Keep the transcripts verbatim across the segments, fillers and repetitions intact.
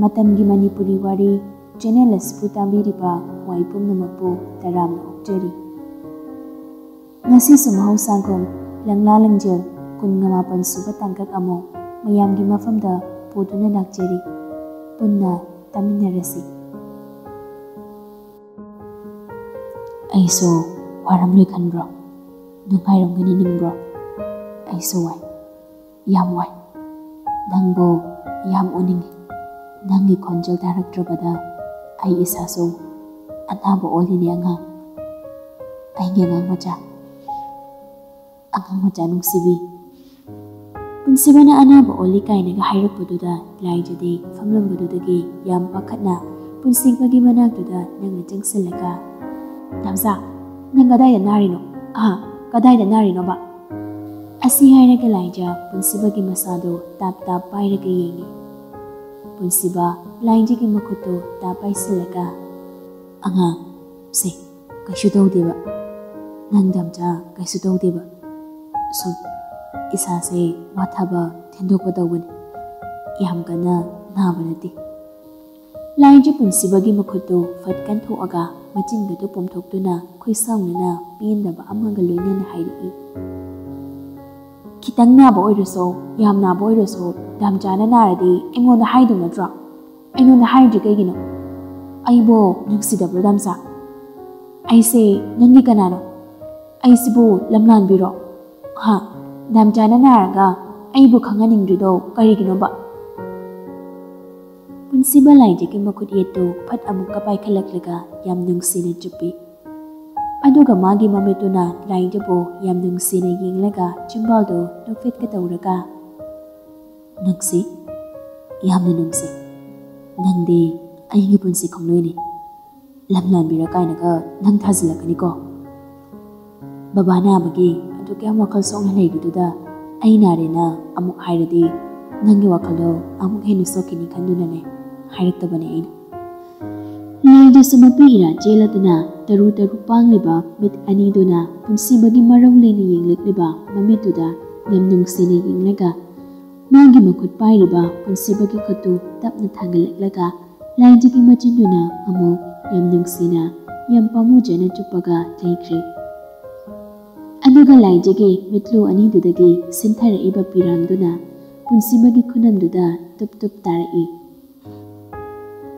ꯃꯇꯝꯒꯤ ꯃꯅꯤꯄꯨꯔꯤ ꯋꯥꯔꯤ ꯆꯦꯅꯦꯜ ꯑꯁꯤꯕꯨ ꯇꯥꯕꯤꯔꯤꯕ ꯈ꯭ꯋꯥꯏ ꯄꯨꯝꯅꯃꯛꯄꯨ ꯇꯔꯥꯝꯅ ꯑꯣꯛꯆꯔꯤ꯫ ꯉꯁꯤꯁꯨ ꯃꯍꯧꯁꯥꯒꯨꯝ ꯂꯪꯂꯥ ꯂꯪꯖꯦꯜ ꯀꯨꯟꯒ ꯃꯥꯄꯟ ꯁꯨꯕ ꯇꯥꯡꯀꯛ ꯑꯃꯨꯛ ꯃꯌꯥꯝꯒꯤ ꯃꯐꯝꯗ ꯄꯨꯗꯨꯅ ꯂꯥꯛꯆꯔꯤ꯫ ꯄꯨꯟꯅ ꯇꯥꯃꯤꯟꯅꯔꯁꯤ꯫ ꯑꯩꯁꯨ ꯋꯥꯔꯝꯂꯣꯏ ꯈꯟꯕ꯭ꯔꯣ? ꯅꯨꯡꯉꯥꯏꯔꯝꯒꯅꯤ ꯅꯤꯡꯕ꯭ꯔꯣ? ꯑꯩꯁꯨ ꯋꯥꯏ, ꯌꯥꯝ ꯋꯥꯏ꯫ ꯅꯪꯕꯨ ꯌꯥꯝ ꯎꯅꯤꯡꯉꯤ꯫ ꯅꯪꯒꯤ ꯈꯣꯟꯖꯦꯜ ꯇꯥꯔꯛꯇ꯭ꯔꯕꯗ ꯑꯩ ꯏꯁꯥꯁꯨ ꯑꯅꯥꯕ ꯑꯣꯜꯂꯤꯅꯦ ꯑꯉꯥꯡ꯫ ꯑꯩꯒꯤ ꯑꯉꯥꯡ ꯃꯆꯥ, ꯑꯉꯥꯡ ꯃꯆꯥ ꯅꯨꯡꯁꯤꯕꯤ꯫ ꯄꯨꯟꯁꯤꯕꯅ ꯑꯅꯥꯕ ꯑꯣꯜꯂꯤ ꯀꯥꯏꯅꯒ ꯍꯥꯏꯔꯛꯄꯗꯨꯗ ꯂꯥꯏꯖꯗꯤ ꯐꯝꯂꯝꯕꯗꯨꯗꯒꯤ ꯌꯥꯝ ꯄꯥꯈꯠꯅ ꯄꯨꯟꯁꯤꯕꯒꯤ ꯃꯅꯥꯛꯇꯨꯗ ꯅꯪꯅ ꯆꯪꯁꯤꯜꯂꯒ, "ꯗꯥꯝꯆꯥ, ꯅꯪ ꯀꯗꯥꯏꯗ ꯅꯥꯔꯤꯅꯣ? ꯑꯍ, ꯀꯗꯥꯏꯗ ꯅꯥꯔꯤꯅꯣꯕ?" ꯑꯁꯤ ꯍꯥꯏꯔꯒ ꯂꯥꯏꯖ ꯄꯨꯟꯁꯤꯕꯒꯤ ꯃꯁꯥꯗꯣ ꯇꯥꯞ ꯇꯥꯞ ꯄꯥꯏꯔꯒ ꯌꯦꯡꯉꯤ꯫ ꯄꯨꯟꯁꯤꯕ ꯂꯥꯏꯖꯒꯤ ꯃꯈꯨꯠꯇꯣ ꯇꯥꯞ ꯄꯥꯏꯁꯤꯜꯂꯒ, "ꯑꯉꯥꯡ, ꯁꯦ, ꯀꯩꯁꯨ ꯇꯧꯗꯦꯕ꯫ ꯅꯪ ꯗꯥꯝꯆꯥ ꯀꯩꯁꯨ ꯇꯧꯗꯦꯕ꯫ ꯁꯨꯝ ꯏꯁꯥꯁꯦ ꯋꯥꯊꯕ ꯊꯤꯟꯗꯣꯛꯄ ꯇꯧꯕꯅꯤ꯫ ꯌꯥꯝ ꯀꯟꯅ ꯅꯥꯕ ꯅꯠꯇꯦ꯫" ꯂꯥꯏꯖ ꯄꯨꯟꯁꯤꯕꯒꯤ ꯃꯈꯨꯠꯇꯨ ꯐꯠ ꯀꯟꯊꯣꯛꯑꯒ ꯃꯆꯤꯟꯒꯗꯨ ꯄꯣꯝꯊꯣꯛꯇꯨꯅ ꯈꯣꯏꯁꯥꯎꯅꯅ ꯄꯦꯟꯗꯕ ꯑꯃꯒ ꯂꯣꯏꯅꯅ ꯍꯥꯏꯔꯛꯏ꯫ "ꯈꯤꯇꯪ ꯅꯥꯕ ꯑꯣꯏꯔꯁꯨ, ꯌꯥꯝ ꯅꯥꯕ ꯑꯣꯏꯔꯁꯨ, ꯗꯥꯝꯆꯥꯅ ꯅꯥꯔꯗꯤ ꯑꯩꯉꯣꯟꯗ ꯍꯥꯏꯗꯧ ꯅꯠꯇ꯭ꯔꯣ? ꯑꯩꯉꯣꯟꯗ ꯍꯥꯏꯗ꯭ꯔꯤ ꯀꯩꯒꯤꯅꯣ? ꯑꯩꯕꯨ ꯅꯨꯡꯁꯤꯗꯕ꯭ꯔꯣ ꯗꯥꯝꯆꯥ? ꯑꯩꯁꯦ ꯅꯪꯒꯤ ꯀꯅꯥꯅꯣ? ꯑꯩꯁꯤꯕꯨ ꯂꯝꯂꯥꯟꯕꯤꯔꯣ? ꯍꯥ? ꯗꯥꯝꯆꯥꯅ ꯅꯥꯔꯒ ꯑꯩꯕꯨ ꯈꯪꯍꯟꯅꯤꯡꯗ꯭ꯔꯤꯗꯣ ꯀꯔꯤꯒꯤꯅꯣꯕ?" ꯄꯨꯟꯁꯤꯕ ꯂꯥꯏꯖꯒꯤ ꯃꯈꯨꯠ ꯌꯦꯠꯇꯨ ꯐꯠ ꯑꯃꯨꯛꯀ ꯄꯥꯏꯈꯠꯂꯛꯂꯒ ꯌꯥꯝ ꯅꯨꯡꯁꯤꯅ ꯆꯨꯞꯄꯤ꯫ ꯑꯗꯨꯒ ꯃꯥꯒꯤ ꯃꯃꯤꯠꯇꯨꯅ ꯂꯥꯏꯖꯕꯨ ꯌꯥꯝ ꯅꯨꯡꯁꯤꯅ ꯌꯦꯡꯂꯒ ꯆꯤꯝꯕꯥꯜꯗꯨ ꯅꯣꯛꯐꯦꯠꯀ ꯇꯧꯔꯒ, "ꯅꯨꯡꯁꯤ, ꯌꯥꯝꯅ ꯅꯨꯡꯁꯤ꯫ ꯅꯪꯗꯤ ꯑꯩꯒꯤ ꯄꯨꯟꯁꯤ ꯈꯣꯡꯂꯣꯏꯅꯤ꯫ ꯂꯝ ꯂꯥꯟꯕꯤꯔ ꯀꯥꯏꯅꯒ ꯅꯪ ꯊꯥꯖꯤꯜꯂꯛꯀꯅꯤꯀꯣ꯫ ꯕꯕꯥ ꯅꯥꯕꯒꯤ ꯑꯗꯨꯛ ꯌꯥꯝ ꯋꯥꯈꯜ ꯁꯣꯛꯅ ꯂꯩꯔꯤꯗꯨꯗ ꯑꯩ ꯅꯥꯔꯦꯅ ꯑꯃꯨꯛ ꯍꯥꯏꯔꯗꯤ ꯅꯪꯒꯤ ꯋꯥꯈꯜꯗꯣ ꯑꯃꯨꯛ ꯍꯦꯟꯅ ꯁꯣꯛꯈꯤꯅꯤ ꯈꯟꯗꯨꯅꯅꯦ ꯍꯥꯏꯔꯛꯇꯕꯅꯦ ꯑꯩꯅ꯫" ꯂꯥꯏꯗꯁꯨ ꯃꯄꯤ ꯏꯔꯥ ꯆꯦꯜꯂꯗꯨꯅ ꯇꯔꯨ ꯇꯔꯨ ꯄꯥꯡꯂꯤꯕ ꯃꯤꯠ ꯑꯅꯤꯗꯨꯅ ꯄꯨꯟꯁꯤꯕꯒꯤ ꯃꯔꯧ ꯂꯩꯅ ꯌꯦꯡꯂꯛꯂꯤꯕ ꯃꯃꯤꯠꯇꯨꯗ ꯌꯥꯝ ꯅꯨꯡꯁꯤꯅ ꯌꯦꯡꯂꯒ, ꯃꯥꯒꯤ ꯃꯈꯨꯠ ꯄꯥꯏꯔꯤꯕ ꯄꯨꯟꯁꯤꯕꯒꯤ ꯈꯨꯠꯇꯨ ꯇꯞꯅ ꯊꯥꯡꯒꯠꯂꯛꯂꯒ ꯂꯥꯏꯖꯒꯤ ꯃꯆꯤꯟꯗꯨꯅ ꯑꯃꯨꯛ ꯌꯥꯝ ꯅꯨꯡꯁꯤꯅ, ꯌꯥꯝ ꯄꯥꯝꯃꯨꯖꯅ ꯆꯨꯞꯄꯒ ꯂꯩꯈ꯭ꯔꯦ꯫ ꯑꯗꯨꯒ ꯂꯥꯏꯖꯒꯤ ꯃꯤꯠꯂꯨ ꯑꯅꯤꯗꯨꯗꯒꯤ ꯁꯤꯟꯊꯔꯛꯏꯕ ꯄꯤꯔꯥꯡꯗꯨꯅ ꯄꯨꯟꯁꯤꯕꯒꯤ ꯈꯨꯅꯝꯗꯨꯗ ꯇꯨꯞ ꯇꯨꯞ ꯇꯥꯔꯛꯏ꯫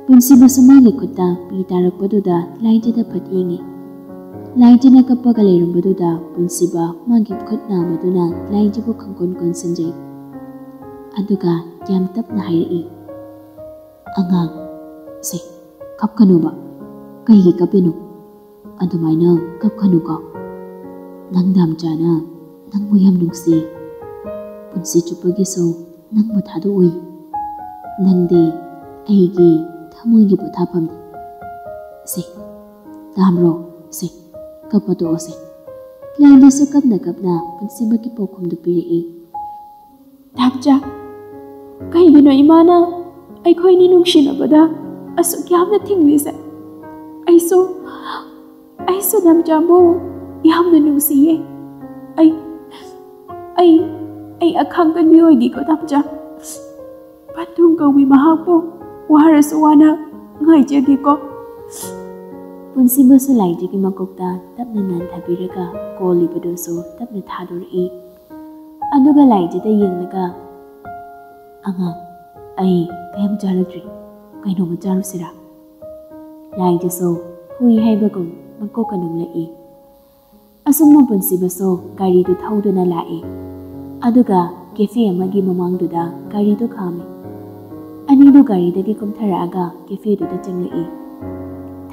ꯄꯨꯟꯁꯤꯕꯁꯨ ꯃꯥꯒꯤ ꯈꯨꯠꯇ ꯄꯤ ꯇꯥꯔꯛꯄꯗꯨꯗ ꯂꯥꯏꯖꯗ ꯐꯠ ꯌꯦꯡꯉꯤ꯫ ꯂꯥꯏꯖꯅ ꯀꯞꯄꯒ ꯂꯩꯔꯝꯕꯗꯨꯗ ꯄꯨꯟꯁꯤꯕ ꯃꯥꯒꯤ ꯈꯨꯠ ꯅꯥꯝꯃꯗꯨꯅ ꯂꯥꯏꯖꯕꯨ ꯈꯪꯀꯣꯟ ꯀꯣꯟꯁꯤꯟꯖꯩ꯫ ꯑꯗꯨꯒ ꯌꯥꯝ ꯇꯞꯅ ꯍꯥꯏꯔꯛꯏ, "ꯑꯉꯥꯡ, ꯁꯦ, ꯀꯞꯀꯅꯨꯕ꯫ ꯀꯩꯒꯤ ꯀꯞꯄꯤꯅꯣ? ꯑꯗꯨꯃꯥꯏꯅ ꯀꯞꯀꯅꯨꯀꯣ꯫ ꯅꯪ ꯗꯥꯝꯆꯥꯅ ꯅꯪꯕꯨ ꯌꯥꯝ ꯅꯨꯡꯁꯤ꯫ ꯄꯨꯟꯁꯤ ꯆꯨꯞꯄꯒꯤꯁꯨ ꯅꯪꯕꯨ ꯊꯥꯗꯣꯛꯑꯣꯏ꯫ ꯅꯪꯗꯤ ꯑꯩꯒꯤ ꯊꯃꯣꯏꯒꯤ ꯄꯣꯊꯥꯐꯝꯅꯤ꯫ ꯁꯦ, ꯗꯥꯝꯔꯣ, ꯁꯦ, ꯀꯞꯄ ꯇꯣꯛꯑꯣꯁꯦ꯫" ꯂꯥꯏꯖꯁꯨ ꯀꯞꯅ ꯀꯞꯅ ꯄꯨꯟꯁꯤꯕꯒꯤ ꯄꯥꯎꯈꯨꯝꯗꯨ ꯄꯤꯔꯛꯏ꯫ "ꯗꯥꯝꯆꯥ, ꯀꯩꯒꯤꯅꯣ ꯏꯃꯥꯅ ꯑꯩꯈꯣꯏꯅꯤ ꯅꯨꯡꯁꯤꯅꯕꯗ ꯑꯁꯨꯛ ꯌꯥꯝꯅ ꯊꯤꯡꯂꯤꯁꯦ? ꯑꯩꯁꯨ, ꯑꯩꯁꯨ ꯗꯥꯝꯆꯥꯕꯨ ꯌꯥꯝꯅ ꯅꯨꯡꯁꯤꯌꯦ꯫ ꯑꯩ, ꯑꯩ, ꯑꯩ ꯑꯈꯥꯡ ꯀꯟꯕꯤ ꯑꯣꯏꯒꯦꯀꯣ ꯗꯥꯝꯆꯥ꯫ ꯄꯟꯊꯨꯡ ꯀꯧꯕꯤ ꯃꯍꯥꯛꯄꯨ ꯋꯥꯔꯁꯨ ꯋꯥꯅ ꯉꯥꯏꯖꯒꯦꯀꯣ꯫" ꯄꯨꯟꯁꯤꯕꯁꯨ ꯂꯥꯏꯖꯒꯤ ꯃꯀꯣꯛꯇ ꯇꯞꯅ ꯅꯥꯟꯊꯕꯤꯔꯒ ꯀꯣꯜꯂꯤꯕꯗꯨꯁꯨ ꯇꯞꯅ ꯊꯥꯗꯣꯔꯛꯏ꯫ ꯑꯗꯨꯒ ꯂꯥꯏꯖꯗ ꯌꯦꯡꯂꯒ, "ꯑꯉꯥꯡ, ꯑꯩ ꯀꯩꯝ ꯆꯥꯔꯛꯇ꯭ꯔꯤ, ꯀꯩꯅꯣꯝꯃ ꯆꯥꯔꯨꯁꯤꯔꯥ?" ꯂꯥꯏꯖꯁꯨ ꯍꯨꯏ ꯍꯥꯏꯕꯒꯨꯝ ꯃꯀꯣꯛꯀ ꯅꯣꯝꯂꯛꯏ꯫ ꯑꯁꯨꯝꯅ ꯄꯨꯟꯁꯤꯕꯁꯨ ꯒꯥꯔꯤꯗꯨ ꯊꯧꯗꯨꯅ ꯂꯥꯛꯏ꯫ ꯑꯗꯨꯒ ꯀꯦꯐꯦ ꯑꯃꯒꯤ ꯃꯃꯥꯡꯗꯨꯗ ꯒꯥꯔꯤꯗꯨ ꯈꯥꯝꯃꯤ꯫ ꯑꯅꯤꯗꯨ ꯒꯥꯔꯤꯗꯒꯤ ꯀꯨꯝꯊꯔꯛꯑꯒ ꯀꯦꯐꯦꯗꯨꯗ ꯆꯪꯂꯛꯏ꯫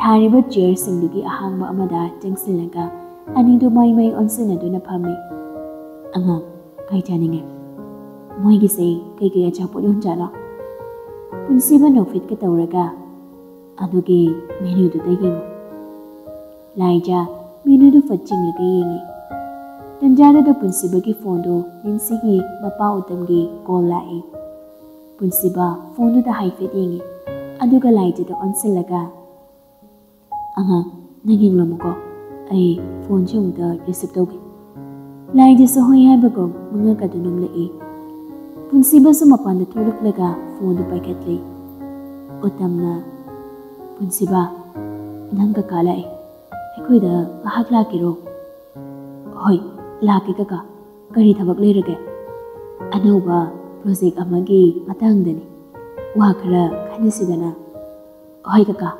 ꯊꯥꯔꯤꯕ ꯆꯤꯌꯔꯁꯤꯡꯗꯨꯒꯤ ꯑꯍꯥꯡꯕ ꯑꯃꯗ ꯆꯪꯁꯤꯜꯂꯒ ꯑꯅꯤꯗꯨ ꯃꯥꯏ ꯃꯥꯏ ꯑꯣꯟꯁꯤꯟꯅꯗꯨꯅ ꯐꯝꯃꯤ꯫ "ꯑꯉꯥꯡ, ꯀꯩ ꯆꯥꯅꯤꯡꯉꯦ? ꯃꯣꯏꯒꯤꯁꯦ ꯀꯩꯀꯩ ꯑꯆꯥꯄꯣꯠ ꯌꯣꯟꯖꯥꯠꯅꯣ?" ꯄꯨꯟꯁꯤꯕ ꯅꯣꯛꯐꯦꯠꯀ ꯇꯧꯔꯒ, "ꯑꯗꯨꯒꯤ ꯃꯦꯅꯨꯗꯨꯗ ꯌꯦꯡꯉꯨ꯫" ꯂꯥꯏꯖ ꯃꯦꯅꯨꯗꯨ ꯐꯠ ꯆꯤꯡꯂꯒ ꯌꯦꯡꯉꯤ꯫ ꯇꯟꯖꯥꯗꯨꯗ ꯄꯨꯟꯁꯤꯕꯒꯤ ꯐꯣꯟꯗꯨ ꯅꯦꯟꯁꯤꯒꯤ ꯃꯄꯥ ꯎꯇꯝꯒꯤ ꯀꯣꯜ ꯂꯥꯛꯏ꯫ ꯄꯨꯟꯁꯤꯕ ꯐꯣꯟꯗꯨꯗ ꯍꯥꯏꯐꯦꯠ ꯌꯦꯡꯉꯤ, ꯑꯗꯨꯒ ꯂꯥꯏꯖꯗ ꯑꯣꯟꯁꯤꯜꯂꯒ, "ꯑꯉꯥꯡ, ꯅꯪ ꯌꯦꯡꯂꯝꯃꯨꯀꯣ, ꯑꯩ ꯐꯣꯟꯁꯦ ꯑꯃꯨꯛꯇ ꯔꯤꯁꯤꯞ ꯇꯧꯒꯦ꯫" ꯂꯥꯏꯖꯁꯨ ꯍꯣꯏ ꯍꯥꯏꯕꯒꯨꯝ ꯃꯉꯛꯀꯗꯨ ꯅꯣꯝꯂꯛꯏ꯫ ꯄꯨꯟꯁꯤꯕꯁꯨ ꯃꯄꯥꯟꯗ ꯊꯣꯛꯂꯛꯂꯒ ꯐꯣꯟꯗꯨ ꯄꯥꯏꯈꯠꯂꯤ꯫ ꯎꯇꯝꯅ, "ꯄꯨꯟꯁꯤꯕ, ꯅꯪ ꯀꯀꯥ ꯂꯥꯛꯑꯦ꯫ ꯑꯩꯈꯣꯏꯗ ꯉꯥꯏꯍꯥꯛ ꯂꯥꯛꯀꯦꯔꯣ?" "ꯍꯣꯏ, ꯂꯥꯛꯀꯦ ꯀꯀꯥ꯫ ꯀꯔꯤ ꯊꯕꯛ ꯂꯩꯔꯒꯦ?" "ꯑꯅꯧꯕ ꯄ꯭ꯔꯣꯖꯦꯛ ꯑꯃꯒꯤ ꯃꯇꯥꯡꯗꯅꯤ꯫ ꯋꯥ ꯈꯔ ꯈꯟꯅꯁꯤꯗꯅ?" "ꯍꯣꯏ ꯀꯀꯥ꯫"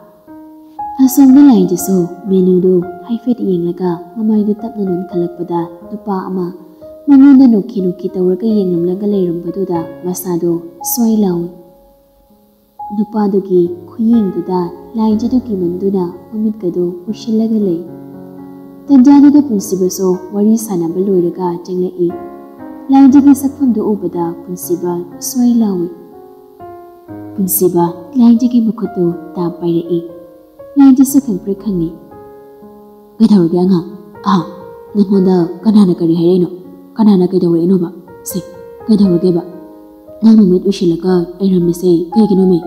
ꯑꯁꯣꯝꯗ ꯂꯥꯏꯖꯁꯨ ꯃꯦꯅꯨꯗꯨ ꯍꯥꯏꯐꯦꯠ ꯌꯦꯡꯂꯒ ꯃꯃꯥꯏꯗꯨ ꯇꯞꯅ ꯅꯣꯟꯈꯠꯂꯛꯄꯗ ꯅꯨꯄꯥ ꯑꯃ ꯃꯉꯣꯟꯗ ꯅꯣꯛꯈꯤ ꯅꯣꯛꯈꯤ ꯇꯧꯔꯒ ꯌꯦꯡꯂꯝꯂꯒ ꯂꯩꯔꯝꯕꯗꯨꯗ ꯃꯁꯥꯗꯣ ꯁ꯭ꯋꯥꯏ ꯂꯥꯎꯏ꯫ ꯅꯨꯄꯥꯗꯨꯒꯤ ꯈꯨꯌꯦꯡꯗꯨꯗ ꯂꯥꯏꯖꯗꯨ ꯀꯤꯃꯟꯗꯨꯅ ꯃꯃꯤꯠꯀꯗꯨ ꯎꯏꯁꯤꯜꯂꯒ ꯂꯩ꯫ ꯇꯟꯖꯥꯗꯨꯗ ꯄꯨꯟꯁꯤꯕꯁꯨ ꯋꯥꯔꯤ ꯁꯥꯟꯅꯕ ꯂꯣꯏꯔꯒ ꯆꯪꯂꯛꯏ꯫ ꯂꯥꯏꯖꯒꯤ ꯁꯛꯐꯝꯗꯨ ꯎꯕꯗ ꯄꯨꯟꯁꯤꯕ ꯁ꯭ꯋꯥꯏ ꯂꯥꯎꯏ꯫ ꯄꯨꯟꯁꯤꯕ ꯂꯥꯏꯖꯒꯤ ꯃꯈꯨꯠꯇꯨ ꯇꯥꯞ ꯄꯥꯏꯔꯛꯏ꯫ ꯂꯥꯏꯖꯁꯨ ꯈꯪꯄ꯭ꯔꯦꯛ ꯈꯪꯉꯤ꯫ "ꯀꯩꯗꯧꯔꯒꯦ ꯑꯉꯥꯡ? ꯑꯍꯥ, ꯅꯪꯉꯣꯟꯗ ꯀꯅꯥꯅ ꯀꯔꯤ ꯍꯥꯏꯔꯛꯏꯅꯣ? ꯀꯅꯥꯅ ꯀꯩꯗꯧꯔꯛꯏꯅꯣꯕ? ꯁꯦ, ꯀꯩꯗꯧꯔꯒꯦꯕ? ꯅꯪ ꯅꯨꯃꯤꯠ ꯎꯏꯁꯤꯜꯂꯒ ꯂꯩꯔꯝꯃꯤꯁꯦ ꯀꯩꯒꯤꯅꯣꯃꯤ?"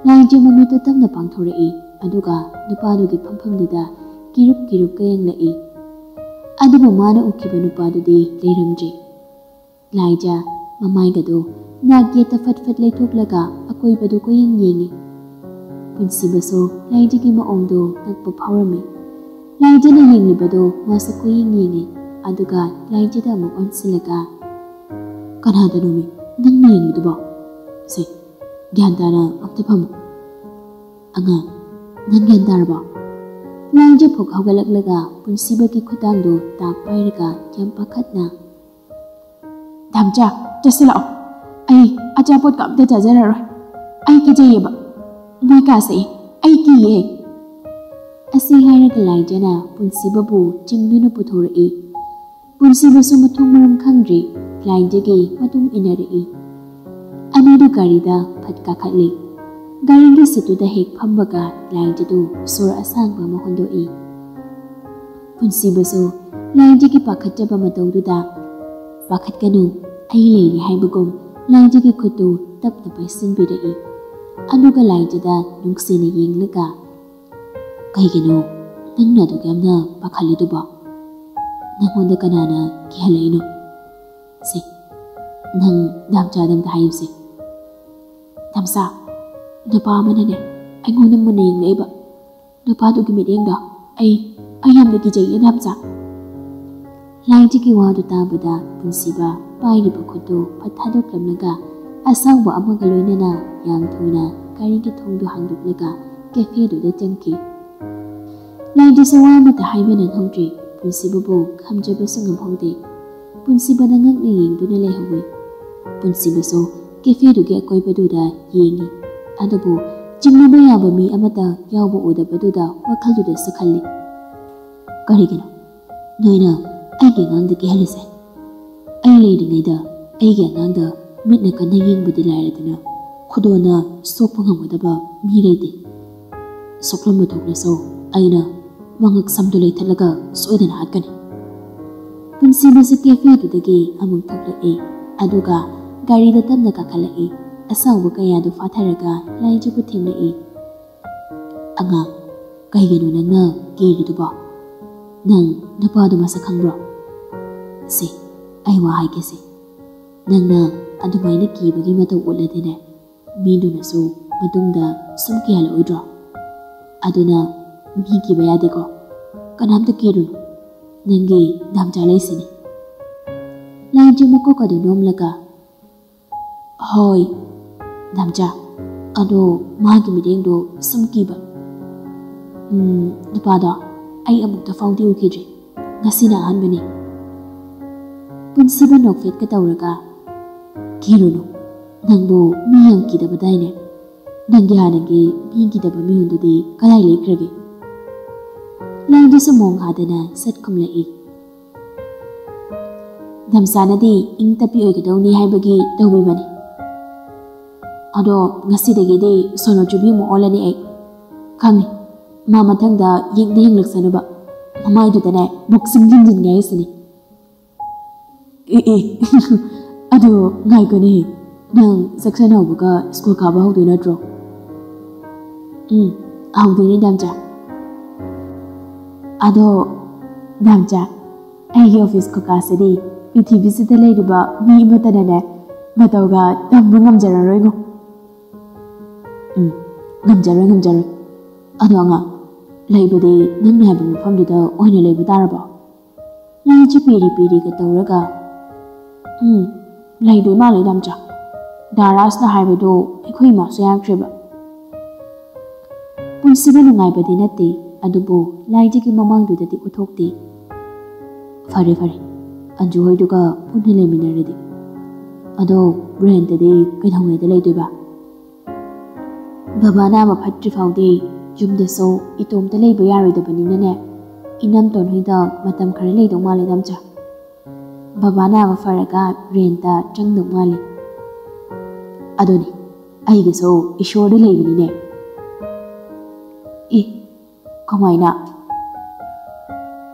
ꯂꯥꯏꯖ ꯃꯃꯤꯠꯇꯨ ꯇꯞꯅ ꯄꯥꯡꯊꯣꯔꯛꯏ, ꯑꯗꯨꯒ ꯅꯨꯄꯥꯗꯨꯒꯤ ꯐꯝꯐꯝꯗꯨꯗ ꯀꯤꯔꯨꯞ ꯀꯤꯔꯨꯞꯀ ꯌꯦꯡꯂꯛꯏ꯫ ꯑꯗꯨꯕꯨ ꯃꯥꯅ ꯎꯈꯤꯕ ꯅꯨꯄꯥꯗꯨꯗꯤ ꯂꯩꯔꯝꯗ꯭ꯔꯦ꯫ ꯂꯥꯏꯖ ꯃꯃꯥꯏꯒꯗꯨ ꯅꯥꯛ ꯌꯦꯠꯇ ꯐꯠ ꯐꯠ ꯂꯩꯊꯣꯛꯂꯒ ꯑꯀꯣꯏꯕꯗꯨ ꯀꯣꯏꯌꯦꯡ ꯌꯦꯡꯉꯤ꯫ ꯄꯨꯟꯁꯤꯕꯁꯨ ꯂꯥꯏꯖꯒꯤ ꯃꯑꯣꯡꯗꯨ ꯉꯛꯄ ꯐꯥꯎꯔꯝꯃꯤ꯫ ꯂꯥꯏꯖꯅ ꯌꯦꯡꯂꯤꯕꯗꯨ ꯃꯥꯁꯨ ꯀꯣꯏꯌꯦꯡ ꯌꯦꯡꯉꯤ, ꯑꯗꯨꯒ ꯂꯥꯏꯖꯗ ꯑꯃꯨꯛ ꯑꯣꯟꯁꯤꯜꯂꯒ, "ꯀꯅꯥꯗꯅꯣꯃꯤ ꯅꯪꯅ ꯌꯦꯡꯂꯤꯗꯨꯕꯣ? ꯁꯦ, ꯒ꯭ꯌꯥꯟ ꯇꯥꯅ ꯑꯝꯇ ꯐꯝꯃꯨ꯫ ꯑꯉꯥꯡ, ꯅꯪ ꯒ꯭ꯌꯥꯟ ꯇꯥꯔꯕꯣ?" ꯂꯥꯏꯖ ꯐꯨꯛ ꯍꯧꯒꯠꯂꯛꯂꯒ ꯄꯨꯟꯁꯤꯕꯒꯤ ꯈꯨꯠꯇꯥꯡꯗꯨ ꯇꯥꯛ ꯄꯥꯏꯔꯒ ꯌꯥꯝ ꯄꯥꯈꯠꯅ, "ꯗꯥꯝꯆꯥ, ꯆꯠꯁꯤꯜꯂꯛꯑꯣ꯫ ꯑꯩ ꯑꯆꯥꯄꯣꯠꯀ ꯑꯝꯇ ꯆꯥꯖꯔꯔꯣꯏ꯫ ꯑꯩ ꯀꯤꯖꯩꯌꯦꯕ꯫ ꯃꯣꯏ ꯀꯥꯁꯦ ꯑꯩ ꯀꯤꯌꯦ꯫" ꯑꯁꯤ ꯍꯥꯏꯔꯒ ꯂꯥꯏꯖꯅ ꯄꯨꯟꯁꯤꯕꯕꯨ ꯆꯤꯡꯗꯨꯅ ꯄꯨꯊꯣꯔꯛꯏ꯫ ꯄꯨꯟꯁꯤꯕꯁꯨ ꯃꯊꯣꯡ ꯃꯔꯝ ꯈꯪꯗ꯭ꯔꯤ, ꯂꯥꯏꯖꯒꯤ ꯃꯇꯨꯡ ꯏꯟꯅꯔꯛꯏ꯫ ꯑꯅꯤꯗꯨ ꯒꯥꯔꯤꯗ ꯐꯠ ꯀꯥꯈꯠꯂꯤ꯫ ꯒꯥꯔꯤꯒꯤ ꯁꯤꯠꯇꯨꯗ ꯍꯦꯛ ꯐꯝꯕꯒ ꯂꯥꯏꯖꯗꯨ ꯁꯣꯔ ꯑꯁꯥꯡꯕ ꯑꯃ ꯍꯣꯟꯗꯣꯛꯏ꯫ ꯄꯨꯟꯁꯤꯕꯁꯨ ꯂꯥꯏꯖꯒꯤ ꯄꯥꯈꯠꯆꯕ ꯃꯇꯧꯗꯨꯗ, "ꯄꯥꯈꯠꯀꯅꯨ, ꯑꯩ ꯂꯩꯔꯤ" ꯍꯥꯏꯕꯒꯨꯝ ꯂꯥꯏꯖꯒꯤ ꯈꯨꯠꯇꯨ ꯇꯞꯅ ꯄꯥꯏꯁꯤꯟꯕꯤꯔꯛꯏ꯫ ꯑꯗꯨꯒ ꯂꯥꯏꯖꯗ ꯅꯨꯡꯁꯤꯅ ꯌꯦꯡꯂꯒ, "ꯀꯩꯒꯤꯅꯣ ꯅꯪꯅ ꯑꯗꯨꯛ ꯌꯥꯝꯅ ꯄꯥꯈꯠꯂꯤꯗꯨꯕꯣ? ꯅꯪꯉꯣꯟꯗ ꯀꯅꯥꯅ ꯀꯤꯍꯜꯂꯛꯏꯅꯣ? ꯁꯦ, ꯅꯪ ꯗꯥꯝꯆꯥꯗ ꯑꯝꯇ ꯍꯥꯏꯌꯨꯁꯦ꯫ ꯗꯥꯝꯆꯥ, ꯅꯨꯄꯥ ꯑꯃꯅꯅꯦ ꯑꯩꯉꯣꯟꯗ ꯃꯨꯟꯅ ꯌꯦꯡꯂꯛꯏꯕ꯫ ꯅꯨꯄꯥꯗꯨꯒꯤ ꯃꯤꯠꯌꯦꯡꯗꯣ ꯑꯩ, ꯑꯩ ꯌꯥꯝꯅ ꯀꯤꯖꯩꯌꯦ ꯗꯥꯝꯆꯥ꯫ ꯂꯥꯏꯖꯒꯤ ꯋꯥꯗꯨ ꯇꯥꯕꯗ ꯄꯨꯟꯁꯤꯕ ꯄꯥꯏꯔꯤꯕ ꯈꯨꯠꯇꯨ ꯐꯠ ꯊꯥꯗꯣꯛꯂꯝꯂꯒ ꯑꯁꯥꯎꯕ ꯑꯃꯒ ꯂꯣꯏꯅꯅ ꯌꯥꯝ ꯊꯨꯅ ꯒꯥꯔꯤꯒꯤ ꯊꯣꯡꯗꯨ ꯍꯥꯡꯗꯣꯛꯂꯒ ꯀꯦꯐꯦꯗꯨꯗ ꯆꯪꯈꯤ꯫ ꯂꯥꯏꯖꯁꯨ ꯋꯥ ꯑꯃꯠꯇ ꯍꯥꯏꯕ ꯅꯪꯍꯧꯗ꯭ꯔꯦ꯫ ꯄꯨꯟꯁꯤꯕꯕꯨ ꯈꯝꯖꯕꯁꯨ ꯉꯝꯍꯧꯗꯦ꯫ ꯄꯨꯟꯁꯤꯕꯅ ꯉꯛꯅ ꯌꯦꯡꯗꯨꯅ ꯂꯩꯍꯧꯏ꯫ ꯄꯨꯟꯁꯤꯕꯁꯨ ꯀꯦꯐꯦꯗꯨꯒꯤ ꯑꯀꯣꯏꯕꯗꯨꯗ ꯌꯦꯡꯏ꯫ ꯑꯗꯨꯕꯨ ꯆꯤꯡꯅꯕ ꯌꯥꯕ ꯃꯤ ꯑꯃꯠꯇ ꯌꯥꯎꯕ ꯎꯗꯕꯗꯨꯗ ꯋꯥꯈꯜꯗꯨꯗꯁꯨ ꯈꯜꯂꯤ꯫ ꯀꯔꯤꯒꯤꯅꯣ ꯅꯣꯏꯅ ꯑꯩꯒꯤ ꯑꯉꯥꯡꯗ ꯀꯤꯍꯜꯂꯤꯁꯦ? ꯑꯩ ꯂꯩꯔꯤꯉꯩꯗ ꯑꯩꯒꯤ ꯑꯉꯥꯡꯗ ꯃꯤꯠꯅ ꯀꯟꯅ ꯌꯦꯡꯕꯗꯤ ꯂꯥꯏꯔꯗꯅ ꯈꯨꯗꯣꯟꯅ ꯁꯣꯛꯄ ꯉꯝꯒꯗꯕ ꯃꯤ ꯂꯩꯇꯦ꯫ ꯁꯣꯛꯂꯝꯕ ꯊꯣꯛꯂꯁꯨ ꯑꯩꯅ ꯃꯉꯛ ꯁꯝꯗꯨ ꯂꯩꯊꯠꯂꯒ ꯁꯣꯏꯗꯅ ꯍꯥꯠꯀꯅꯤ꯫ ꯄꯨꯟꯁꯤꯕꯁꯨ ꯀꯦꯐꯦꯗꯨꯗꯒꯤ ꯑꯃꯨꯛ ꯊꯣꯛꯂꯛꯏ꯫ ꯑꯗꯨꯒ ꯒꯥꯔꯤꯗ ꯇꯞꯅ ꯀꯥꯈꯠꯂꯛꯏ꯫ ꯑꯁꯥꯎꯕ ꯀꯌꯥꯗꯨ ꯐꯥꯊꯔꯒ ꯂꯥꯏꯖꯕꯨ ꯊꯦꯝꯂꯛꯏ꯫ ꯑꯉꯥꯡ, ꯀꯩꯒꯤꯅꯣ ꯅꯪꯅ ꯀꯤꯔꯤꯗꯨꯕꯣ? ꯅꯪ ꯅꯨꯄꯥꯗꯨ ꯃꯁꯛ ꯈꯪꯕ꯭ꯔꯣ? ꯁꯦ, ꯑꯩ ꯋꯥ ꯍꯥꯏꯒꯦꯁꯦ꯫ ꯅꯪꯅ ꯑꯗꯨꯃꯥꯏꯅ ꯀꯤꯕꯒꯤ ꯃꯇꯧ ꯎꯠꯂꯗꯤꯅꯦ, ꯃꯤꯗꯨꯅꯁꯨ ꯃꯇꯨꯡꯗ ꯁꯨꯝ ꯀꯤꯍꯜꯂꯛꯑꯣꯏꯗ꯭ꯔꯣ? ꯑꯗꯨꯅ ꯃꯤ ꯀꯤꯕ ꯌꯥꯗꯦꯀꯣ꯫ ꯀꯅꯥꯝꯇ ꯀꯤꯔꯨꯅꯨ꯫ ꯅꯪꯒꯤ ꯗꯥꯝꯆꯥ ꯂꯩꯁꯤꯅꯤ꯫ ꯂꯥꯏꯖ ꯃꯀꯣꯛ ꯑꯗꯨ ꯅꯣꯝꯂꯒ, "ꯍꯣꯏ, ꯗꯥꯝꯆꯥ꯫ ꯑꯗꯣ ꯃꯥꯒꯤ ꯃꯤꯠꯌꯦꯡꯗꯣ ꯁꯨꯝ ꯀꯤꯕ꯫ ꯎꯝ, ꯅꯨꯄꯥꯗꯣ ꯑꯩ ꯑꯃꯨꯛꯇ ꯐꯥꯎꯗꯤ ꯎꯈꯤꯗ꯭ꯔꯤ꯫ ꯉꯁꯤꯅ ꯑꯍꯥꯟꯕꯅꯤ꯫" ꯄꯨꯟꯁꯤꯕ ꯅꯣꯛꯐꯦꯠꯀ ꯇꯧꯔꯒ, "ꯀꯤꯔꯨꯅꯨ, ꯅꯪꯕꯨ ꯃꯤ ꯌꯥꯝ ꯀꯤꯗꯕꯗꯥꯏꯅꯦ? ꯅꯪꯒꯤ ꯍꯥꯟꯅꯒꯤ ꯃꯤ ꯀꯤꯗꯕ ꯃꯤꯍꯨꯟꯗꯨꯗꯤ ꯀꯗꯥꯏ ꯂꯩꯈ꯭ꯔꯒꯦ?" ꯂꯥꯏꯖꯁꯨ ꯃꯣꯡ ꯍꯥꯗꯅ ꯁꯠ ꯈꯨꯝꯂꯛꯏ꯫ ꯗꯥꯝꯆꯥꯅꯗꯤ ꯏꯪ ꯇꯞꯄꯤ ꯑꯣꯏꯒꯗꯧꯅꯤ ꯍꯥꯏꯕꯒꯤ ꯇꯧꯕꯤꯕꯅꯤ꯫ ꯑꯗꯣ ꯉꯁꯤꯗꯒꯤꯗꯤ ꯁꯣꯅꯣ ꯆꯨꯕꯤ ꯑꯃ ꯑꯣꯜꯂꯅꯤ ꯑꯩ꯫ ꯈꯪꯉꯤ, ꯃꯥ ꯃꯊꯪꯗ ꯌꯦꯡꯗ ꯌꯦꯡꯂꯛꯁꯅꯨꯕ꯫ ꯃꯃꯥꯏꯗꯨꯗꯅꯦ ꯕꯣꯛꯁꯤꯡ ꯊꯤꯟꯖꯤꯟꯒꯦ ꯍꯥꯏꯁꯤꯅꯤ꯫ ꯑꯦ, ꯑꯦ, ꯑꯗꯣ ꯉꯥꯏꯈꯣꯅꯦ, ꯅꯪ ꯁꯦꯛꯁꯟ ꯍꯧꯕꯒ ꯁ꯭ꯀꯨꯜ ꯀꯥꯕ ꯍꯧꯗꯣꯏ ꯅꯠꯇ꯭ꯔꯣ? ꯎꯝ, ꯍꯧꯗꯣꯏꯅꯦ ꯗꯥꯝꯆꯥ꯫ ꯑꯗꯣ ꯗꯥꯝꯆꯥ, ꯑꯩꯒꯤ ꯑꯣꯐꯤꯁ ꯈꯨꯀꯥꯁꯤꯗꯤ ꯄ꯭ꯔꯤꯊꯤꯕꯤꯁꯤꯗ ꯂꯩꯔꯤꯕ ꯃꯤ ꯑꯃꯠꯇꯅꯅꯦ ꯃꯇꯧꯒ ꯇꯝꯕ ꯉꯝꯖꯔꯔꯣꯏꯉꯣ꯫ ꯎꯝ, ꯉꯝꯖꯔꯣꯏ, ꯉꯝꯖꯔꯣꯏ꯫ ꯑꯗꯣ ꯑꯉꯥꯡ, ꯂꯩꯕꯗꯤ ꯅꯪꯅ ꯍꯥꯏꯕ ꯃꯐꯝꯗꯨꯗ ꯑꯣꯏꯅ ꯂꯩꯕ ꯇꯥꯔꯕꯣ? ꯂꯥꯏꯁꯦ ꯄꯤꯔꯤ ꯄꯤꯔꯤꯒ ꯇꯧꯔꯒ, ꯎꯝ, ꯂꯩꯗꯣꯏ ꯃꯥꯜꯂꯦ ꯗꯥꯝꯆꯥ꯫ ꯗꯥ ꯔꯥꯖꯅ ꯍꯥꯏꯕꯗꯣ ꯑꯩꯈꯣꯏ ꯏꯃꯥꯁꯨ ꯌꯥꯈ꯭ꯔꯦꯕ꯫ ꯄꯨꯟꯁꯤꯕ ꯅꯨꯡꯉꯥꯏꯕꯗꯤ ꯅꯠꯇꯦ, ꯑꯗꯨꯕꯨ ꯂꯥꯏꯗꯒꯤ ꯃꯃꯥꯡꯗꯨꯗꯗꯤ ꯎꯠꯊꯣꯛꯇꯦ꯫ ꯐꯔꯦ ꯐꯔꯦ, ꯑꯟꯖꯨ ꯍꯣꯏꯗꯨꯒ ꯄꯨꯟꯅ ꯂꯩꯃꯤꯟꯅꯔꯗꯤ꯫ ꯑꯗꯣ ꯔꯦꯟꯇꯗꯤ ꯀꯩꯗꯧꯉꯩꯗ ꯂꯩꯗꯣꯏꯕ? ꯕꯕꯥ ꯅꯥꯕ ꯐꯠꯇ꯭ꯔꯤ ꯐꯥꯎꯗꯤ ꯌꯨꯝꯗꯁꯨ ꯏꯇꯣꯝꯇ ꯂꯩꯕ ꯌꯥꯔꯣꯏꯗꯕꯅꯤꯅꯅꯦ, ꯏꯅꯝꯇꯣꯟ ꯍꯣꯏꯗ ꯃꯇꯝ ꯈꯔ ꯂꯩꯗꯧ ꯃꯥꯜꯂꯦ ꯗꯥꯝꯆꯥ꯫ ꯕꯕꯥ ꯅꯥꯕ ꯐꯔꯒ ꯔꯦꯟꯇ ꯆꯪꯗꯧ ꯃꯥꯜꯂꯦ꯫ ꯑꯗꯨꯅꯤ, ꯑꯩꯒꯤꯁꯨ ꯏꯁꯣꯔꯗ ꯂꯩꯕꯅꯤꯅꯦ꯫ ꯏ, ꯀꯃꯥꯏꯅ?